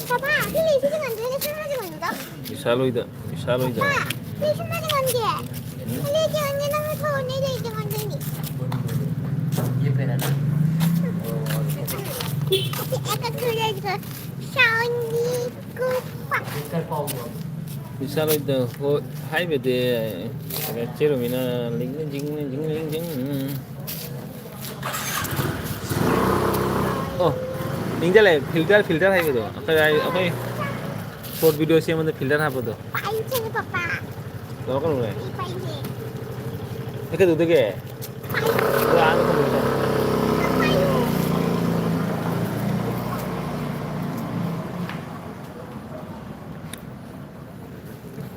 ꯄꯥꯄꯥ, ꯁꯤ ꯂꯩꯁꯤꯗꯤ ꯉꯝꯗꯦ, ꯂꯤꯁꯤꯡ ꯑꯃꯗꯤ ꯉꯝꯗꯦ꯫ ꯄꯩꯁꯥ ꯂꯣꯏꯗ, ꯄꯩꯁꯥ ꯂꯣꯏꯗ꯫ ꯄꯥꯄꯥ, ꯂꯤꯁꯤꯡ ꯑꯃꯗꯤ ꯉꯝꯗꯦ꯫ ꯎꯝ? ꯂꯩꯁꯦ ꯉꯝꯗꯦ, ꯅꯪꯅ ꯊꯣꯛꯑꯣꯅꯦ, ꯂꯩꯁꯦ ꯉꯝꯗꯦꯅꯦ꯫ ꯑꯦ, ꯀꯛꯊꯠꯂꯦ ꯑꯩꯁꯨ꯫ ꯁꯥꯎꯟꯒꯤ ꯀꯨꯄꯥ꯫ ꯄꯩꯁꯥ ꯂꯣꯏꯗ, ꯍꯣꯏ, ꯍꯥꯏꯕꯗꯤ, ꯆꯦꯔꯨꯃꯤꯅ ꯂꯤꯡ, ꯂꯤꯡ, ꯂꯤꯡ, ꯂꯤꯡ, ꯂꯤꯡ, ꯎꯝ꯫ ꯑꯣ, ꯅꯤꯡꯁꯤꯡꯂꯛꯑꯦ, filter, filter ꯍꯥꯏꯕꯗꯣ꯫ ꯑꯩꯈꯣꯏ, ꯑꯩꯈꯣꯏ short video ꯁꯦꯝꯕꯗ filter ꯍꯥꯞꯄꯗꯣ꯫ ꯄꯥꯏꯁꯦ, ꯄꯥꯄꯥ꯫ ꯂꯧꯔꯛꯀꯅꯨꯅꯦ꯫ ꯄꯥꯏꯁꯦ꯫ ꯑꯦ, ꯀꯩꯗꯧꯗꯣꯏꯒꯦ? ꯄꯥꯏꯁꯦ꯫ ꯑꯗꯣ ꯑꯥꯗ ꯊꯝꯃꯨꯔꯣ꯫ ꯄꯥꯏꯌꯣ꯫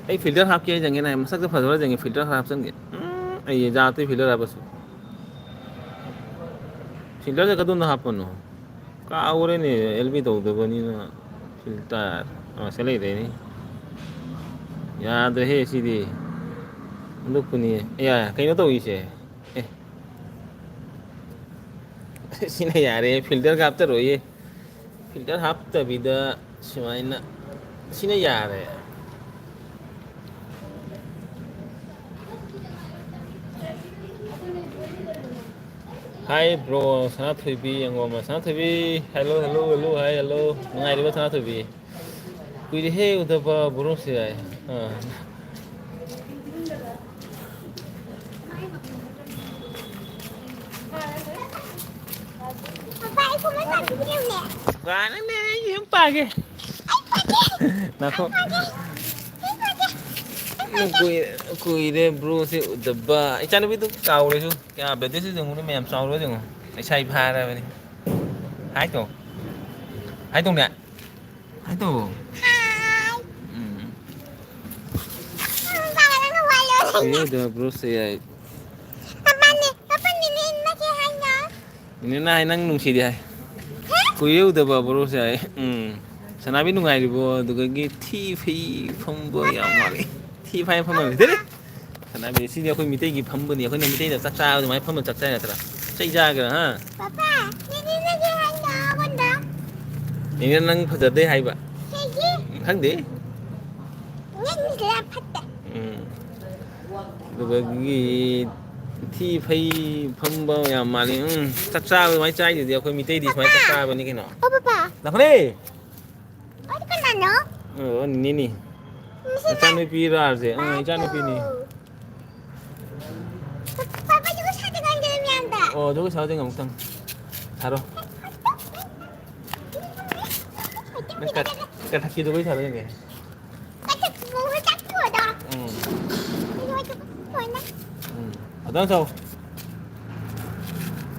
ꯑꯩ filter ꯍꯥꯞꯀꯦ ꯌꯦꯡꯒꯦꯅꯦ, ꯃꯁꯛꯇ ꯐꯖꯕ꯭ꯔꯥ ꯌꯦꯡꯒꯦ, filter ꯈꯔ ꯍꯥꯞꯆꯤꯟꯒꯦ꯫ ꯎꯝ, ꯑꯩ ꯖꯥꯠꯇꯤ filter ꯍꯥꯞꯄꯁꯨ꯫ Filterꯁꯦ ꯀꯗꯣꯝꯗ ꯍꯥꯞꯄꯅꯣ? ꯀꯥꯎꯔꯦꯅꯦ, ꯑꯦꯜ ꯕꯤ ꯇꯧꯗꯕꯅꯤꯅ꯫ Filter꯫ ꯑꯥ, ꯁꯤ ꯂꯩꯔꯦꯅꯦ꯫ ꯌꯥꯗ꯭ꯔꯦꯍꯦ ꯁꯤꯗꯤ꯫ ꯑꯣꯟꯊꯣꯛꯄꯅꯤ꯫ ꯑꯦ, ꯀꯩꯅꯣ ꯇꯧꯔꯤꯁꯦ? ꯑꯦ꯫ ꯁꯤꯅ ꯌꯥꯔꯦ, filterꯒ ꯍꯥꯞꯆꯔꯣꯏꯌꯦ꯫ Filter ꯍꯥꯞꯇꯕꯤꯗ ꯁꯨꯃꯥꯏꯅ, ꯁꯤꯅ ꯌꯥꯔꯦ꯫ Hi bro, ꯁꯅꯥꯊꯣꯏꯕꯤ ꯌꯦꯡꯉꯣꯝꯕ꯫ ꯁꯅꯥꯊꯣꯏꯕꯤ, hello, hello, hello, hi, hello꯫ ꯅꯨꯡꯉꯥꯏꯔꯤꯕ ꯁꯅꯥꯊꯣꯏꯕꯤ? ꯀꯨꯏꯔꯦꯍꯦ ꯎꯗꯕ ꯕ꯭ꯔꯣꯁꯦ ꯍꯥꯏ꯫ ꯑꯥ꯫ ꯄꯥꯄꯥ, ꯑꯩ ꯀꯨꯝꯍꯩ ꯄꯥꯕꯤꯗ꯭ꯔꯦꯅꯦ꯫ ꯋꯥ ꯅꯪꯅꯦ ꯑꯩ ꯌꯨꯝ ꯄꯥꯒꯦ꯫ ꯑꯩ ꯄꯥꯒꯦ꯫ ꯅꯈꯣ꯫ ꯑꯩ ꯄꯥꯒꯦ꯫ ꯑꯩ ꯄꯥꯒꯦ꯫ ꯑꯩ ꯄꯥꯒꯦ꯫ ꯀꯨꯏ-, ꯀꯨꯏꯔꯦ ꯕ꯭ꯔꯣꯁꯦ ꯎꯗꯕ꯫ ꯏꯆꯥꯅꯨꯄꯤꯗꯨ ꯆꯥꯎꯔꯦꯁꯨ꯫ ꯀꯌꯥ ꯕꯦꯗꯦꯁꯨ ꯌꯦꯡꯉꯨꯅꯦ ꯃꯌꯥꯝ ꯆꯥꯎꯔꯦ ꯌꯦꯡꯉꯨ꯫ ꯂꯩꯁꯥꯕꯤ ꯐꯥꯔꯕꯅꯤ꯫ ꯍꯥꯏ ꯇꯧ꯫ ꯍꯥꯏ ꯇꯧꯅꯦ꯫ ꯍꯥꯏ ꯇꯧ꯫ ꯍꯥꯏ꯫ ꯎꯝ꯫ ꯄꯥꯄꯥ, ꯅꯪꯅ ꯋꯥ ꯂꯣꯜꯂꯦ꯫ ꯀꯨꯏꯔꯦ ꯎꯗꯕ ꯕ꯭ꯔꯣꯁꯦ ꯍꯥꯏ꯫ ꯄꯥꯄꯥꯅꯦ, ꯄꯥꯄꯥꯅꯦ, ꯅꯦ, ꯅꯦ ꯍꯥꯏꯅ꯫ ꯅꯦꯅꯦꯅ ꯍꯥꯏ ꯅꯪ ꯅꯨꯡꯁꯤꯗꯦ ꯍꯥꯏ꯫ ꯍꯦ? ꯀꯨꯏꯔꯦ ꯎꯗꯕ ꯕ꯭ꯔꯣꯁꯦ ꯍꯥꯏ꯫ ꯎꯝ꯫ ꯁꯅꯥꯕꯤ ꯅꯨꯡꯉꯥꯏꯔꯤꯕꯣ? ꯑꯗꯨꯗꯒꯤ ꯊꯤ ꯐꯩ ꯐꯝꯕ ꯌꯥꯝ ꯃꯥꯜꯂꯤ꯫ ꯊꯤ ꯐꯥꯏ ꯐꯝꯕ ꯂꯩꯇꯦ꯫ ꯁꯅꯥꯕꯤ, ꯁꯤꯗꯤ ꯑꯩꯈꯣꯏ ꯃꯤꯇꯩꯒꯤ ꯐꯝꯕꯅꯤ꯫ ꯑꯩꯈꯣꯏꯅ ꯃꯤꯇꯩꯗ ꯆꯥꯛ ꯆꯥꯕ ꯑꯗꯨꯃꯥꯏꯅ ꯐꯝꯕ ꯆꯥꯛ ꯆꯥꯏ ꯅꯠꯇ꯭ꯔꯥ? ꯆꯩ ꯆꯥꯒꯦꯔꯥ, ꯍꯥ? ꯄꯥꯄꯥ, ꯅꯦꯅꯦꯅ ꯍꯥꯏꯅ ꯑꯩꯉꯣꯟꯗ ꯑꯩꯅ ꯅꯪ ꯐꯖꯗꯦ ꯍꯥꯏꯕ꯫ ꯀꯩꯒꯤ? ꯈꯪꯗꯦ꯫ ꯅꯪꯁꯦ ꯌꯥꯝ ꯐꯠꯇꯦ꯫ ꯎꯝ꯫ ꯑꯗꯨꯒꯤ ꯊꯤ ꯐꯩ ꯐꯝꯕ ꯌꯥꯝ ꯃꯥꯜꯂꯤ꯫ ꯎꯝ, ꯆꯥꯛ ꯆꯥꯕ ꯑꯗꯨꯃꯥꯏꯅ ꯆꯥꯏꯗꯨꯗꯤ, ꯑꯩꯈꯣꯏ ꯃꯤꯇꯩꯗꯤ ꯁꯨꯃꯥꯏꯅ ꯆꯥꯛ ꯄꯥꯄꯥ꯫ ꯆꯥꯕꯅꯤ ꯀꯩꯅꯣ꯫ ꯑꯣ, ꯄꯥꯄꯥ꯫ ꯂꯥꯛꯈꯠꯂꯦ꯫ ꯑꯗꯨ ꯀꯅꯥꯅꯣ? ꯑꯣ, ꯅꯤꯅꯦꯅꯤ꯫ ꯃꯁꯤ ꯅꯆꯥꯅꯨꯄꯤ ꯔꯥꯖꯦ꯫ ꯑꯥ, ꯏꯆꯥꯅꯨꯄꯤꯅꯤ꯫ ꯄꯥꯄꯥ, ꯖꯒꯣꯏ ꯁꯥꯗ ꯉꯝꯗꯦ ꯃꯌꯥꯝꯗ꯫ ꯑꯣ, ꯖꯒꯣꯏ ꯁꯥꯗ ꯉꯝꯃꯛꯇꯪ꯫ ꯁꯥꯔꯣ꯫ ꯅꯪ ꯀꯠ-, ꯀꯠꯊꯛꯀꯤ ꯖꯒꯣꯏ ꯁꯥꯔꯣ ꯌꯦꯡꯒꯦ꯫ ꯀꯠꯊꯛꯀꯤ ꯃꯑꯣꯡꯗ ꯆꯠꯈꯤꯕꯗꯣ꯫ ꯎꯝ꯫ ꯑꯗꯨꯃꯥꯏꯅ ꯇꯧꯕ ꯂꯣꯏꯅ꯫ ꯎꯝ꯫ ꯐꯖꯅ ꯁꯥꯎ꯫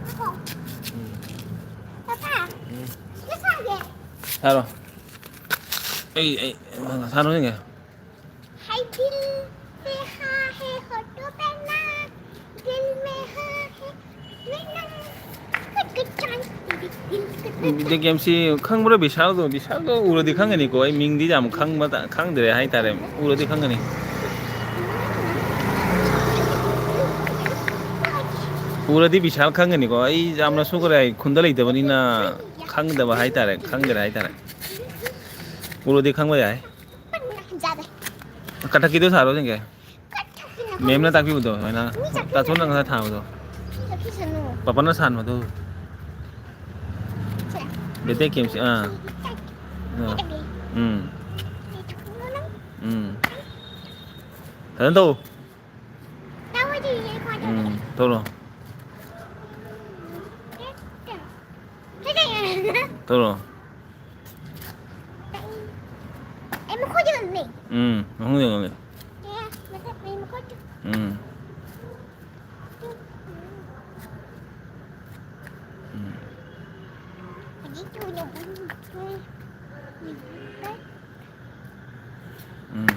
ꯉꯥꯏꯈꯣ꯫ ꯎꯝ꯫ ꯄꯥꯄꯥ, ꯎꯝ꯫ ꯁꯤꯗ ꯁꯥꯒꯦ꯫ ꯁꯥꯔꯣ꯫ ꯑꯩ, ꯑꯩ, ꯁꯥꯔꯣ ꯌꯦꯡꯒꯦ꯫ ꯍꯥꯏ ꯗꯤꯜ ꯄꯦ ꯍꯥ ꯍꯦ ꯍꯣꯇꯣ ꯄꯦ ꯅꯥ, ꯗꯤꯜ ꯃꯦ ꯍꯥ ꯍꯦ ꯃꯦ ꯅꯥ, ꯀꯨꯠ ꯀꯨꯠ ꯆꯥꯟ, ꯇꯤꯗꯤꯛ ꯇꯤꯟ ꯀꯨꯠ ꯀꯨꯠ ꯚꯤꯗꯤꯑꯣ ꯆꯥꯟ꯫ ꯒꯦꯝꯁꯤ ꯈꯪꯕ꯭ꯔꯥ? ꯕꯤꯁꯥꯜꯗꯣ, ꯕꯤꯁꯥꯜꯗꯣ ꯎꯔꯗꯤ ꯈꯪꯒꯅꯤꯀꯣ꯫ ꯑꯩ ꯃꯤꯡꯗꯤ ꯌꯥꯝ ꯈꯪꯕ ꯇ-, ꯈꯪꯗ꯭ꯔꯦ ꯍꯥꯏꯇꯥꯔꯦ꯫ ꯎꯔꯗꯤ ꯈꯪꯒꯅꯤ꯫ ꯎꯔꯗꯤ ꯕꯤꯁꯥꯜ ꯈꯪꯒꯅꯤꯀꯣ꯫ ꯑꯩ ꯌꯥꯝꯅ ꯁꯣꯛꯈ꯭ꯔꯦ꯫ ꯑꯩ ꯈꯨꯟꯗ ꯂꯩꯇꯕꯅꯤꯅ ꯈꯪꯗꯕ ꯍꯥꯏꯇꯥꯔꯦ, ꯈꯪꯗ꯭ꯔꯦ ꯍꯥꯏꯇꯥꯔꯦ꯫ ꯎꯔꯗꯤ ꯈꯪꯕ ꯌꯥꯏ꯫ ꯀꯊꯛꯀꯤꯗꯣ ꯁꯥꯔꯣ ꯌꯦꯡꯒꯦ꯫ ꯃꯦꯝꯅ ꯇꯥꯛꯄꯤꯕꯗꯣ, ꯁꯨꯃꯥꯏꯅ꯫ ꯇꯥꯆꯧꯅ ꯉꯁꯥꯏ ꯊꯥꯕꯗꯣ꯫ ꯄꯥꯄꯥꯅ ꯁꯥꯟꯕꯗꯣ꯫ ꯕꯦꯇꯦꯛ ꯀꯦꯝꯁꯤ, ꯑꯥ꯫ ꯑꯥ꯫ ꯎꯝ꯫ ꯎꯝ꯫ ꯐꯖꯅ ꯇꯧ꯫ ꯎꯝ, ꯇꯧꯔꯣ꯫ ꯇꯧꯔꯣ꯫ ꯑꯩ ꯃꯈꯨꯠ ꯌꯦꯡꯉꯨꯅꯦ꯫ ꯎꯝ, ꯃꯈꯨꯠ ꯌꯦꯡꯉꯨꯅꯦ꯫ ꯑꯦ, ꯃꯊꯛ ꯑꯩ ꯃꯈꯨꯠꯇꯨ꯫ ꯎꯝ꯫ ꯎꯝ꯫ ꯍꯧꯖꯤꯛ ꯊꯨꯅ ꯄꯨꯡ ꯅꯤꯄꯥꯟ꯫ ꯎꯝ꯫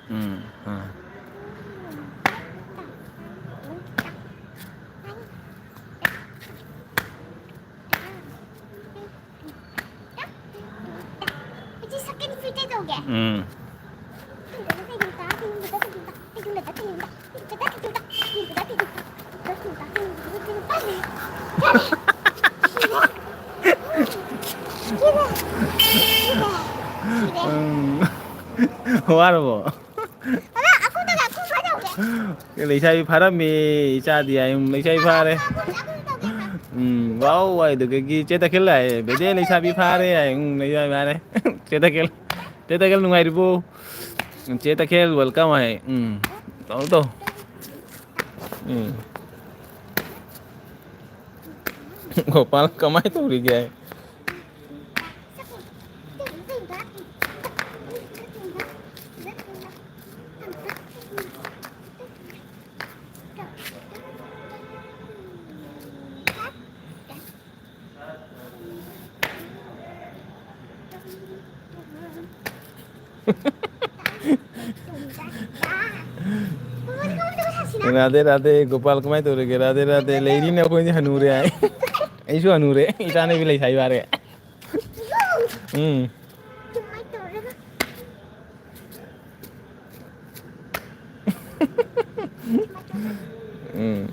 ꯎꯝ, ꯑꯥ꯫ ꯎꯝ꯫ ꯎꯝ꯫ ꯋꯥꯔꯕꯣ? ꯂꯩꯁꯥꯕꯤ ꯐꯥꯔꯝꯃꯦ, ꯏꯆꯥꯗꯤ ꯍꯥꯏ, ꯎꯝ, ꯂꯩꯁꯥꯕꯤ ꯐꯥꯔꯦ꯫ ꯎꯝ, ꯋꯥꯎ, ꯋꯥꯏꯗꯨꯒꯤ ꯆꯦ ꯇꯈꯦꯜ ꯍꯥꯏ, ꯕꯦꯗꯦ ꯂꯩꯁꯥꯕꯤ ꯐꯥꯔꯦ ꯍꯥꯏ, ꯎꯝ, ꯂꯩꯁꯥꯕꯤ ꯐꯥꯔꯦ꯫ ꯆꯦ ꯇꯈꯦꯜ, ꯆꯦ ꯇꯈꯦꯜ ꯅꯨꯡꯉꯥꯏꯔꯤꯕꯣ? ꯆꯦ ꯇꯈꯦꯜ welcome ꯍꯥꯏ꯫ ꯎꯝ, ꯇꯧ, ꯇꯧ꯫ ꯎꯝ꯫ ꯒꯣꯄꯥꯜ ꯀꯃꯥꯏ ꯇꯧꯔꯤꯒꯦ? ꯔꯥꯙꯦ ꯔꯥꯙꯦ, ꯒꯣꯄꯥꯜ ꯀꯃꯥꯏ ꯇꯧꯔꯤꯒꯦ? ꯔꯥꯙꯦ ꯔꯥꯙꯦ, ꯂꯩꯔꯤꯅꯦ ꯑꯩꯈꯣꯏꯗꯤ ꯍꯅꯨꯔꯦ ꯍꯥꯏ꯫ ꯑꯩꯁꯨ ꯍꯅꯨꯔꯦ, ꯏꯆꯥꯅꯨꯄꯤ ꯂꯩꯁꯥꯕꯤ ꯐꯥꯔꯦ꯫ ꯎꯝ꯫ ꯎꯝ꯫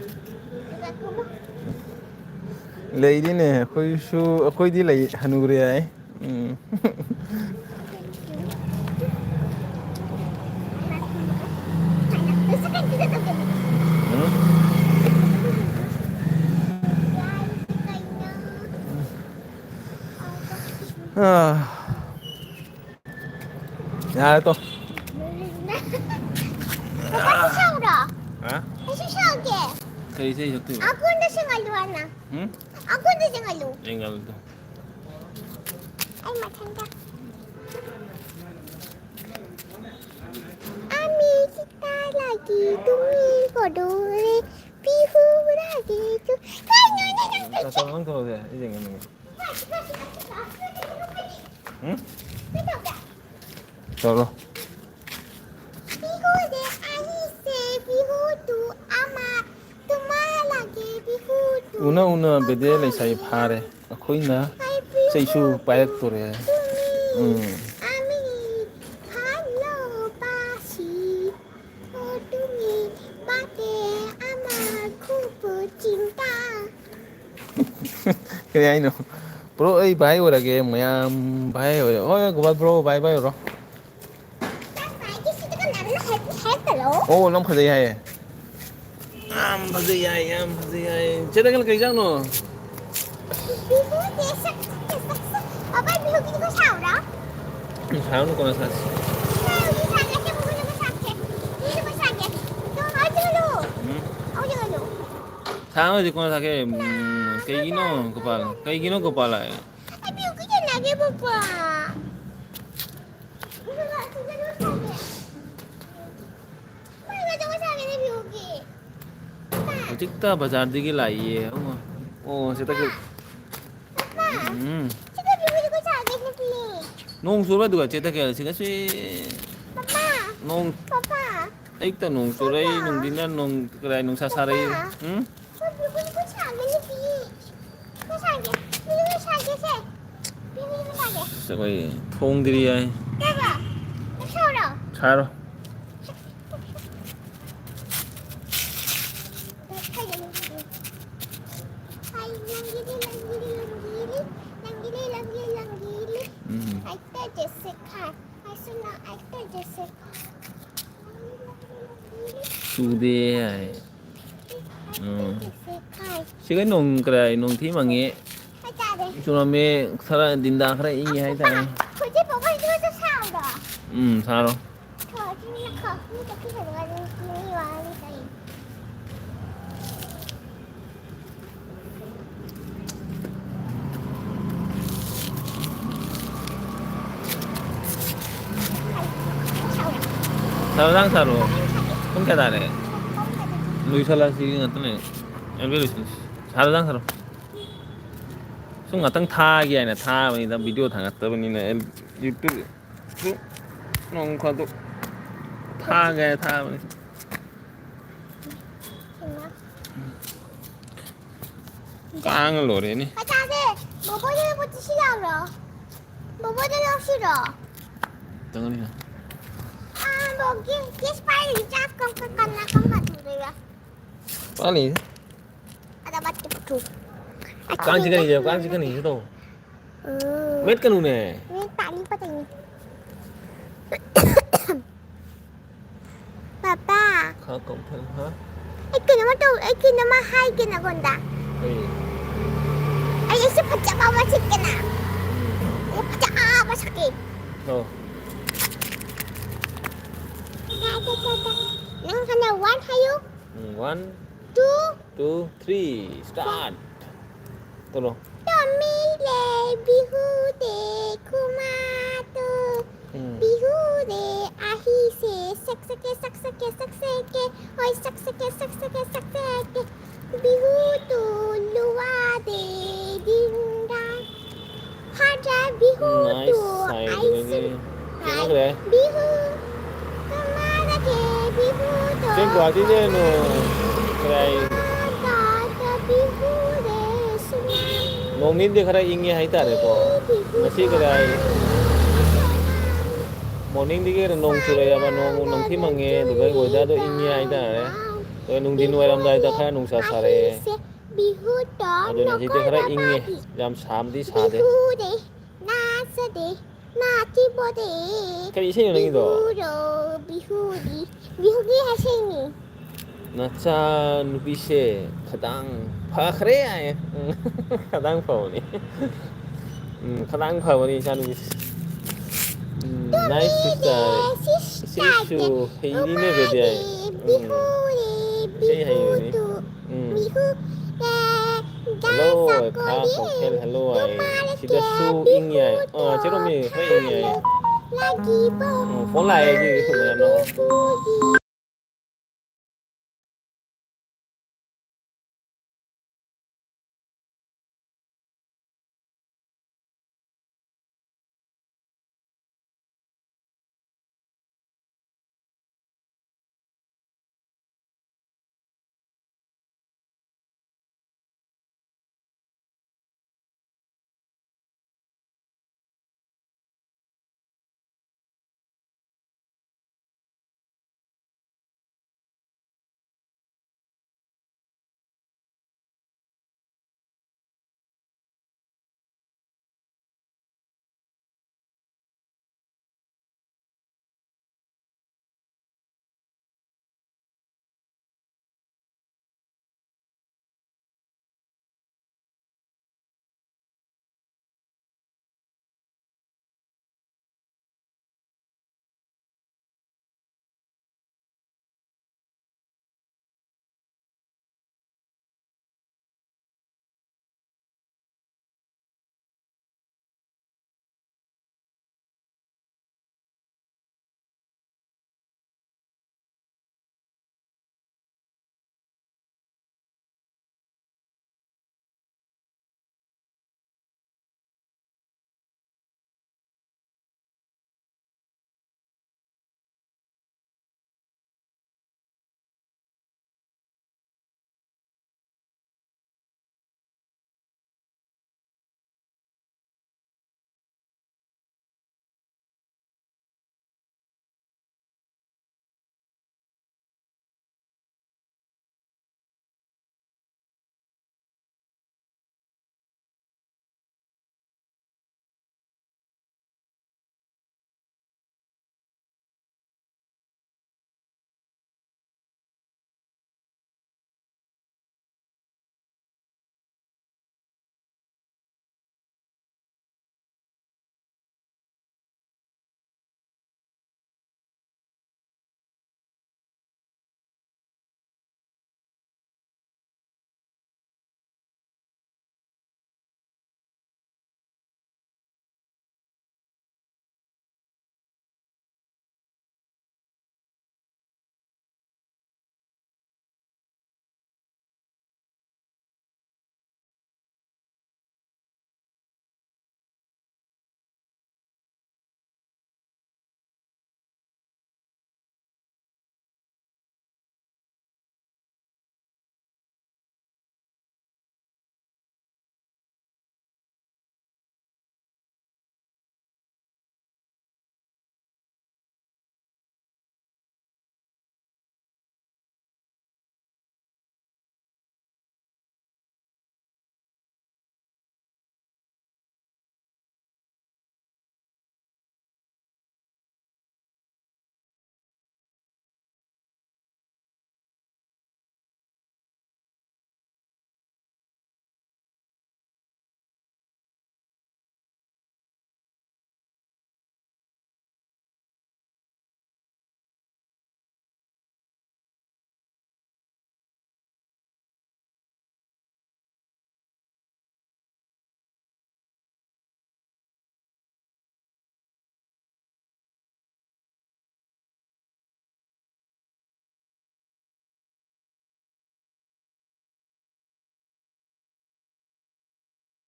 ꯂꯩꯔꯤꯅꯦ ꯑꯩꯈꯣꯏꯁꯨ, ꯑꯩꯈꯣꯏꯗꯤ ꯂꯩ, ꯍꯅꯨꯔꯦ ꯍꯥꯏ꯫ ꯎꯝ꯫ ꯎꯝ꯫ ꯑꯥ꯫ ꯌꯥꯔꯦ ꯇꯣ꯫ ꯄꯩꯁꯥ ꯁꯥꯎꯔꯣ? ꯍꯥ? ꯄꯩꯁꯥ ꯁꯥꯎꯒꯦ? ꯀꯩ ꯏꯁꯩ ꯁꯛꯇꯣꯏꯕ? ꯑꯀꯣꯟꯗ ꯁꯤꯡꯍꯜꯂꯨ ꯍꯥꯏꯅ꯫ ꯎꯝ? ꯑꯀꯣꯟꯗ ꯁꯤꯡꯍꯜꯂꯨ꯫ ꯌꯦꯡꯍꯜꯂꯨ ꯇꯣ꯫ ꯑꯩ ꯃꯊꯪꯗ꯫ আমি সীতা লাগি তুমি পদৰে পিহুৰাগে তো। ꯅꯪ ꯇꯧꯔꯁꯦ, ꯑꯩ ꯌꯦꯡꯒꯦ ꯅꯪꯒꯤ꯫ ꯎꯝ? ꯇꯧꯔꯣ꯫ বিহুৰে আহিছে বিহুটো আমাৰ, তোমাৰ লাগে বিহুটো। ꯎꯅ ꯎꯅ ꯕꯦꯗꯦ ꯂꯩꯁꯥꯕꯤ ꯐꯥꯔꯦ, ꯑꯩꯈꯣꯏꯅ ꯆꯩꯁꯨ ꯄꯥꯏꯔꯛꯇꯣꯔꯦ꯫ ꯎꯝ꯫ আমি ভালোবাসি। ও তুমি বাদে আমার খুব চিন্তা। ꯀꯔꯤ ꯍꯥꯏꯅꯣ? ꯕ꯭ꯔꯣ, ꯑꯩ ꯚꯥꯏ ꯑꯣꯏꯔꯒꯦ, ꯃꯌꯥꯝ ꯚꯥꯏ ꯑꯣꯏꯔꯦ꯫ ꯍꯣꯏ, ꯒꯣꯄꯥꯜ ꯕ꯭ꯔꯣ, ꯚꯥꯏ, ꯚꯥꯏ ꯑꯣꯏꯔꯣ꯫ ꯅꯪ ꯚꯥꯏꯒꯤ ꯁꯤꯗ ꯀꯅꯥꯅꯣ ꯍꯦꯛ, ꯍꯦꯛ ꯇꯧꯔꯣ? ꯑꯣ, ꯅꯪ ꯐꯖꯩ ꯍꯥꯏꯌꯦ꯫ ꯌꯥꯝ ꯐꯖꯩ ꯍꯥꯏ, ꯌꯥꯝ ꯐꯖꯩ ꯍꯥꯏ꯫ ꯆꯦ ꯇꯈꯦꯜ, ꯀꯩ ꯏꯟꯖꯥꯡꯅꯣ? ꯕꯤꯍꯨ ꯗꯦ ꯁꯛ, ꯁꯛ, ꯁꯛ, ꯁꯛ꯫ ꯄꯥꯄꯥ, ꯕꯤꯍꯨꯒꯤ ꯖꯒꯣꯏ ꯁꯥꯎꯔꯣ? ꯎꯝ, ꯁꯥꯔꯅꯨ, ꯀꯣꯟꯅ ꯁꯥꯁꯤ꯫ ꯕꯤꯍꯨꯒꯤ ꯁꯥꯒꯦ, ꯕꯤꯍꯨꯒꯤ ꯖꯒꯣꯏ ꯁꯥꯒꯦ꯫ ꯕꯤꯍꯨꯒꯤ ꯖꯒꯣꯏ ꯁꯥꯒꯦ꯫ ꯍꯧꯖꯤꯛ ꯍꯜꯂꯨ꯫ ꯎꯝ꯫ ꯍꯧꯖꯤꯛ ꯍꯜꯂꯨ꯫ ꯁꯥꯔꯅꯨ, ꯍꯧꯖꯤꯛ ꯀꯣꯟꯅ ꯁꯥꯒꯦ꯫ ꯎꯝ, ꯀꯩꯒꯤꯅꯣ, ꯒꯣꯄꯥꯜ? ꯀꯩꯒꯤꯅꯣ, ꯒꯣꯄꯥꯜ ꯍꯥꯏ? ꯑꯩ ꯕꯤꯍꯨꯒꯤ ꯁꯥꯟꯅꯒꯦ, ꯄꯥꯄꯥ꯫ ꯕꯤꯍꯨꯒꯤ ꯖꯒꯣꯏ ꯁꯥꯒꯦ꯫ ꯕꯤꯍꯨꯒꯤ ꯖꯒꯣꯏ ꯁꯥꯒꯦꯅꯦ, ꯕꯤꯍꯨꯒꯤ꯫ ꯍꯧꯖꯤꯛꯇ ꯕꯖꯥꯔꯗꯒꯤ ꯂꯥꯛꯏꯌꯦ꯫ ꯑꯣ, ꯁꯤꯗ ꯀꯩ-, ꯄꯥꯄꯥ, ꯎꯝ꯫ ꯁꯤꯗ ꯕꯤꯍꯨꯒꯤ ꯖꯒꯣꯏ ꯁꯥꯒꯦ, ꯅꯨꯄꯤ꯫ ꯅꯣꯡ ꯆꯨꯕ꯭ꯔꯥ ꯑꯗꯨꯒ, ꯆꯦ ꯇꯈꯦꯜ? ꯁꯤꯗꯁꯨ ꯄꯥꯄꯥ, ꯅꯣꯡ, ꯄꯥꯄꯥ, ꯑꯌꯨꯛꯇ ꯅꯣꯡ ꯆꯨꯔꯛꯏ, ꯄꯥꯄꯥ, ꯅꯨꯡꯊꯤꯟꯗ ꯅꯣꯡ, ꯀꯗꯥꯏ ꯅꯨꯡꯁꯥ ꯁꯥꯔꯛꯏ? ꯄꯥꯄꯥ, ꯎꯝ? ꯁꯤꯗ ꯕꯤꯍꯨꯒꯤ ꯖꯒꯣꯏ ꯁꯥꯒꯦ, ꯅꯨꯄꯤ꯫ ꯖꯒꯣꯏ ꯁꯥꯒꯦ, ꯕꯤꯍꯨꯒꯤ ꯖꯒꯣꯏ ꯁꯥꯒꯦ꯫ ꯑꯁ, ꯑꯩꯈꯣꯏ ꯊꯣꯡꯗ꯭ꯔꯤ ꯍꯥꯏ꯫ ꯄꯥꯄꯥ, ꯁꯥꯔꯣ꯫ ꯁꯥꯔꯣ꯫ ꯎꯝ꯫ ꯆꯨꯗꯦ ꯍꯥꯏ꯫ ꯎꯝ꯫ ꯁꯤꯒ ꯅꯣꯡ ꯀꯔꯥꯏ, ꯅꯣꯡ ꯊꯤ ꯃꯪꯉꯦ꯫ ꯆꯨꯔꯝꯃꯦ, ꯈꯔ ꯗꯤꯟꯗꯥ ꯈꯔ ꯏꯪꯉꯦ ꯍꯥꯏꯇꯥꯔꯦ꯫ ꯎꯝ, ꯁꯥꯔꯣ꯫ ꯁꯥꯔꯣ, ꯂꯥꯡ ꯁꯥꯔꯣ꯫ ꯄꯨꯡ ꯀꯌꯥ ꯇꯥꯔꯦ? ꯂꯣꯏꯁꯜꯂꯁꯤ ꯉꯥꯛꯇꯪ ꯂꯩꯔ꯫ ꯑꯦꯜꯕꯤ ꯂꯣꯏꯁꯜꯂꯁꯤ꯫ ꯁꯥꯔꯣ, ꯂꯥꯡ ꯁꯥꯔꯣ꯫ ꯁꯨꯝ ꯉꯥꯛꯇꯪ ꯊꯥꯒꯦ ꯍꯥꯏꯅ ꯊꯥꯕꯅꯤꯗ, ꯚꯤꯗꯤꯑꯣ ꯊꯥꯒꯠꯇꯕꯅꯤꯅ꯫ ꯑꯦꯜ-, ꯌꯨꯇ꯭ꯌꯨꯕ ꯁꯨꯝ ꯅꯣꯡ ꯐꯥꯗꯣꯛ ꯊꯥꯒꯦ ꯍꯥꯏꯅ ꯊꯥꯕꯅꯤ꯫ ꯀꯥꯡꯅ ꯂꯣꯏꯔꯦꯅꯦ꯫ ꯃꯆꯥꯁꯦ, ꯕꯣꯕꯣꯒꯤ ꯄꯣꯠꯇꯤ ꯁꯤ ꯌꯥꯎꯔꯣ? ꯕꯣꯕꯣꯗ ꯂꯧꯁꯤꯔꯣ? ꯇꯪꯒꯅꯤ꯫ ꯑꯥ, ꯕꯣꯛꯀꯤ ꯀꯦꯁ ꯄꯥꯏꯔꯤ, ꯆꯥꯛ ꯀꯝ-, ꯀꯝ-, ꯀꯝꯅ ꯀꯝ ꯀꯥꯟ ꯊꯣꯡꯗꯣꯏꯕ? ꯋꯥꯠꯂꯤ꯫ ꯑꯗ ꯕꯥꯇꯤ ꯄꯨꯊꯣꯛ꯫ ꯀꯥꯡ ꯆꯤꯛꯀꯅꯤ, ꯀꯥꯡ ꯆꯤꯛꯀꯅꯤ, ꯁꯤ ꯇꯧ꯫ ꯎꯝ꯫ ꯃꯦꯠꯀꯅꯨꯅꯦ꯫ ꯃꯦꯠ ꯄꯥꯅꯤ ꯄꯇꯅꯤ꯫ ꯄꯥꯄꯥ꯫ ꯈꯔ ꯀꯧꯊꯦꯡ, ꯍꯥ? ꯑꯩ ꯀꯩꯅꯣꯝꯃ ꯇꯧ-, ꯑꯩ ꯀꯩꯅꯣꯝꯃ ꯍꯥꯏꯒꯦ ꯅꯉꯣꯟꯗ꯫ ꯀꯔꯤ? ꯑꯩ, ꯑꯩꯁꯦ ꯐꯖꯕ ꯑꯃ ꯁꯤꯠꯀꯦꯅ꯫ ꯎꯝ꯫ ꯑꯩ ꯐꯖꯕ ꯁꯛꯀꯦ꯫ ꯑꯣ꯫ ꯅꯪ ꯍꯥꯟꯅ one ꯍꯥꯏꯌꯨ꯫ ꯎꯝ, one, two, two, three, start. ꯇꯧꯔꯣ꯫ ꯇꯝꯃꯤꯂꯦ ꯕꯤꯍꯨꯗꯦ ꯈꯨꯃꯥꯇꯨ꯫ ꯎꯝ꯫ ꯕꯤꯍꯨꯗꯦ ꯑꯍꯤꯁꯦ ꯁꯛꯁꯛꯀꯦ, ꯁꯛꯁꯛꯀꯦ, ꯁꯛꯁꯛꯀꯦ꯫ ꯍꯣꯏ, ꯁꯛꯁꯛꯀꯦ, ꯁꯛꯁꯛꯀꯦ, ꯁꯛꯁꯛꯀꯦ꯫ Bihu two ꯂꯨꯋꯥꯗꯦ ꯗꯤꯟꯗꯥ꯫ ꯍꯥꯖꯥ Bihu two nice ꯍꯥꯏꯕꯗꯨꯗꯤ ꯑꯥꯏꯁ ꯀꯩꯅꯣ ꯈꯔ꯫ ꯕꯤꯍꯨ ꯀꯃꯥꯗ ꯀꯦ ꯕꯤꯍꯨ ꯇꯨ ꯆꯦꯡ ꯒꯨꯍꯥꯇꯤꯗ ꯅꯣꯡ ꯈꯔ ꯍꯥꯏ꯫ ꯇꯥ ꯇꯥ ꯕꯤꯍꯨ ꯔꯦ ꯁꯨꯃꯥ꯫ ꯅꯣꯡ ꯅꯤꯅꯤꯗꯤ ꯈꯔ ꯏꯪꯉꯦ ꯍꯥꯏꯇꯥꯔꯦꯀꯣ꯫ ꯕꯤꯍꯨ ꯉꯁꯤ ꯈꯔ ꯍꯥꯏ꯫ ꯁꯣꯃꯥ꯫ Morningꯗꯒꯤ ꯅꯣꯡ ꯆꯨꯔꯛꯑꯦꯕ, ꯅꯣꯡ, ꯅꯣꯡꯊꯤ ꯃꯪꯉꯦ, ꯑꯗꯨꯒ weatherꯗꯣ ꯏꯪꯉꯦ ꯍꯥꯏꯇꯥꯔꯦ꯫ ꯑꯗꯨꯒ ꯅꯨꯡꯊꯤꯟ ꯋꯥꯏꯔꯝꯗꯥꯏꯗ ꯈꯔ ꯅꯨꯡꯁꯥ ꯁꯥꯔꯛꯑꯦ꯫ ꯑꯗꯨꯅ ꯍꯧꯖꯤꯛꯇꯤ ꯈꯔ ꯏꯪꯉꯦ, ꯌꯥꯝ ꯁꯥꯕꯗꯤ ꯁꯥꯗꯦ꯫ ꯀꯔꯤ ꯏꯁꯩꯅꯣ ꯅꯪꯒꯤꯗꯣ? ꯕꯤꯍꯨꯒꯤ ꯏꯁꯩꯅꯤ꯫ ꯅꯆꯥ ꯅꯨꯄꯤꯁꯦ ꯈꯗꯥꯡ ꯐꯈ꯭ꯔꯦ ꯍꯥꯏꯌꯦ꯫ ꯎꯝ, ꯈꯗꯥꯡ ꯐꯕꯅꯤ꯫ ꯎꯝ, ꯈꯗꯥꯡ ꯐꯕꯅꯤ ꯏꯆꯥ ꯅꯨꯄꯤꯁꯦ꯫ ꯎꯝ, nice sister꯫ ꯏꯆꯦꯁꯨ ꯍꯩꯔꯤꯅꯦ ꯑꯗꯨꯗꯤ꯫ ꯎꯝ, ꯏꯁꯩ ꯍꯩꯕꯅꯤ꯫ ꯎꯝ꯫ Hello, ꯈꯥ ꯈꯣꯡꯊꯦꯜ hello ꯍꯥꯏꯌꯦ꯫ ꯁꯤꯗꯁꯨ ꯏꯪ ꯌꯥꯏ꯫ ꯑꯥ, ꯆꯦꯔꯣꯝꯃꯤ, ꯈꯔ ꯏꯪ ꯌꯥꯏ꯫ ꯎꯝ, phone ꯂꯥꯛꯑꯦ, ꯑꯩꯒꯤ ꯃꯌꯥꯝꯅ꯫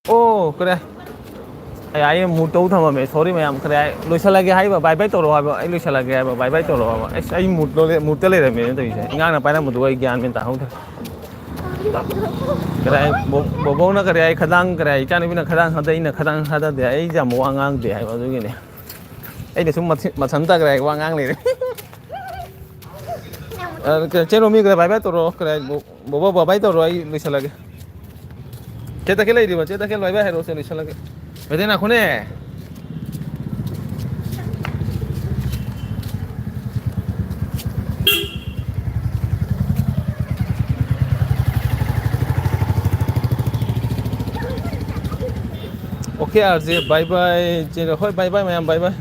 ꯑꯣ ꯀꯔꯦ꯫ ꯑꯩ ꯑꯩ ꯃꯨꯠ ꯇꯧ ꯊꯝꯃꯝꯃꯦ, ꯁꯣꯔꯤ ꯃꯌꯥꯝ꯫ ꯀꯔꯦ, ꯑꯩ ꯂꯣꯏꯁꯤꯜꯂꯒꯦ ꯍꯥꯏꯕ, ꯕꯥꯏ ꯕꯥꯏ ꯇꯧꯔꯣ ꯍꯥꯏꯕ, ꯑꯩ ꯂꯣꯏꯁꯤꯜꯂꯒꯦ ꯍꯥꯏꯕ, ꯕꯥꯏ ꯕꯥꯏ ꯇꯧꯔꯣ ꯍꯥꯏꯕ꯫ ꯑꯁ, ꯑꯩ ꯃꯨꯠꯇ ꯂꯩꯔꯝꯃꯦꯅ ꯇꯧꯔꯤꯁꯦ꯫ ꯏꯉꯥꯡꯅ ꯄꯥꯏꯔꯝꯕꯗꯨ ꯑꯩ ꯒ꯭ꯌꯥꯟ ꯃꯦꯟ ꯇꯥꯍꯧꯗ꯭ꯔꯦ꯫ ꯀꯔꯦ, ꯕꯣ- ꯕꯣꯕꯣꯅ ꯀꯔꯦ, ꯑꯩ ꯈꯗꯥꯡ ꯀꯔꯦ, ꯏꯆꯥꯅꯨꯄꯤꯅ ꯈꯗꯥꯡ ꯊꯥꯗꯩ, ꯑꯩꯅ ꯈꯗꯥꯡ ꯊꯥꯗꯗꯦ꯫ ꯑꯩꯁꯦ ꯌꯥꯝ ꯋꯥ ꯉꯥꯡꯗꯦ ꯍꯥꯏꯕ, ꯑꯗꯨꯒꯤꯅꯦ꯫ ꯑꯩꯅ ꯁꯨꯝ ꯃꯊ- ꯃꯊꯟ ꯇꯥꯈ꯭ꯔꯦ ꯍꯥꯏ ꯋꯥ ꯉꯥꯡ ꯂꯩꯔꯦ꯫ ꯑ, ꯀ- ꯆꯦ ꯔꯣꯃꯤ ꯀꯗꯥꯏ ꯚꯥꯏ ꯚꯥꯏ ꯇꯧꯔꯣ, ꯀꯗꯥꯏ ꯕꯣ- ꯕꯣꯕꯣ ꯕꯥꯏ ꯚꯥꯏ ꯇꯧꯔꯣ, ꯑꯩ ꯂꯣꯏꯁꯤꯜꯂꯒꯦ꯫ ꯆꯦ ꯇꯈꯦꯜ ꯂꯩꯔꯤꯕ? ꯆꯦ ꯇꯈꯦꯜ ꯚꯥꯏ ꯚꯥꯏ ꯍꯥꯏꯔꯣ, ꯆꯦ ꯂꯣꯏꯁꯤꯜꯂꯒꯦ꯫ ꯃꯩꯇꯩ ꯅꯥꯈꯣꯅꯦ꯫ ꯑꯣꯀꯦ ꯑꯥꯔ ꯖꯦ, ꯕꯥꯏ ꯕꯥꯏ꯫ ꯆꯦ, ꯍꯣꯏ, ꯕꯥꯏ ꯕꯥꯏ ꯃꯌꯥꯝ, ꯕꯥꯏ ꯕꯥꯏ꯫